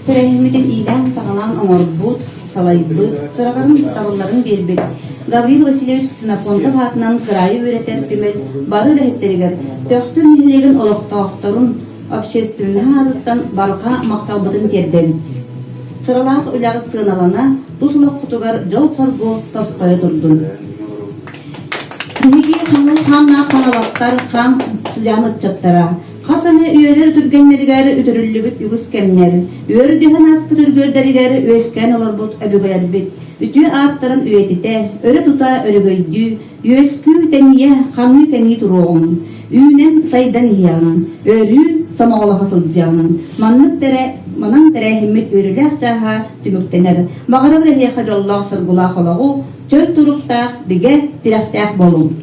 тэрээһиммитин иилээн-саҕалаан оҥорбут, салайбыт, сыраларын табылларын биэрбит Гаврил Васильевич Ксенофонтов аатынан кыраайы үөрэтэр түмэл бары үлэһиттэригэр Төхтүр нэһилиэгин олохтоохторун общественноһы аатыттан барҕа махталбытын тиэрдэбит. Сыралаах үлэҕит сыаналана, тус олоххутугар дьол-соргу тосхойо турдун. Биһиги хаҥыл хааннаах хаҥаластар хаан сыдьаан ыччаттара, хас эмэ үйэлэр үтүргэннэригэр үтүрүллүбүт үгүс кэмнэр, үөрдүһэн ааспыт үргүөрдэригэр үөскээн олорбут өбүгэлэрбит үтүө ааттарын үйэтитэ, өрө тута өрөгөйдүү, Үөскүү тэнийэ, ханыы кэҥии туруоҕуҥ, үүнэн сайдан иһиэҕиҥ, өрүү сомоҕолоһо сылдьыаҕыҥ. Маннык тэрэ манан тэрээһиммит үөрүүлээх чааһа түмүктэнэр. Баҕарабын эһиэхэ дьоллоох-соргулаах олоҕу, чөл туруктаах, бигэ, тирэхтээх буолуҥ.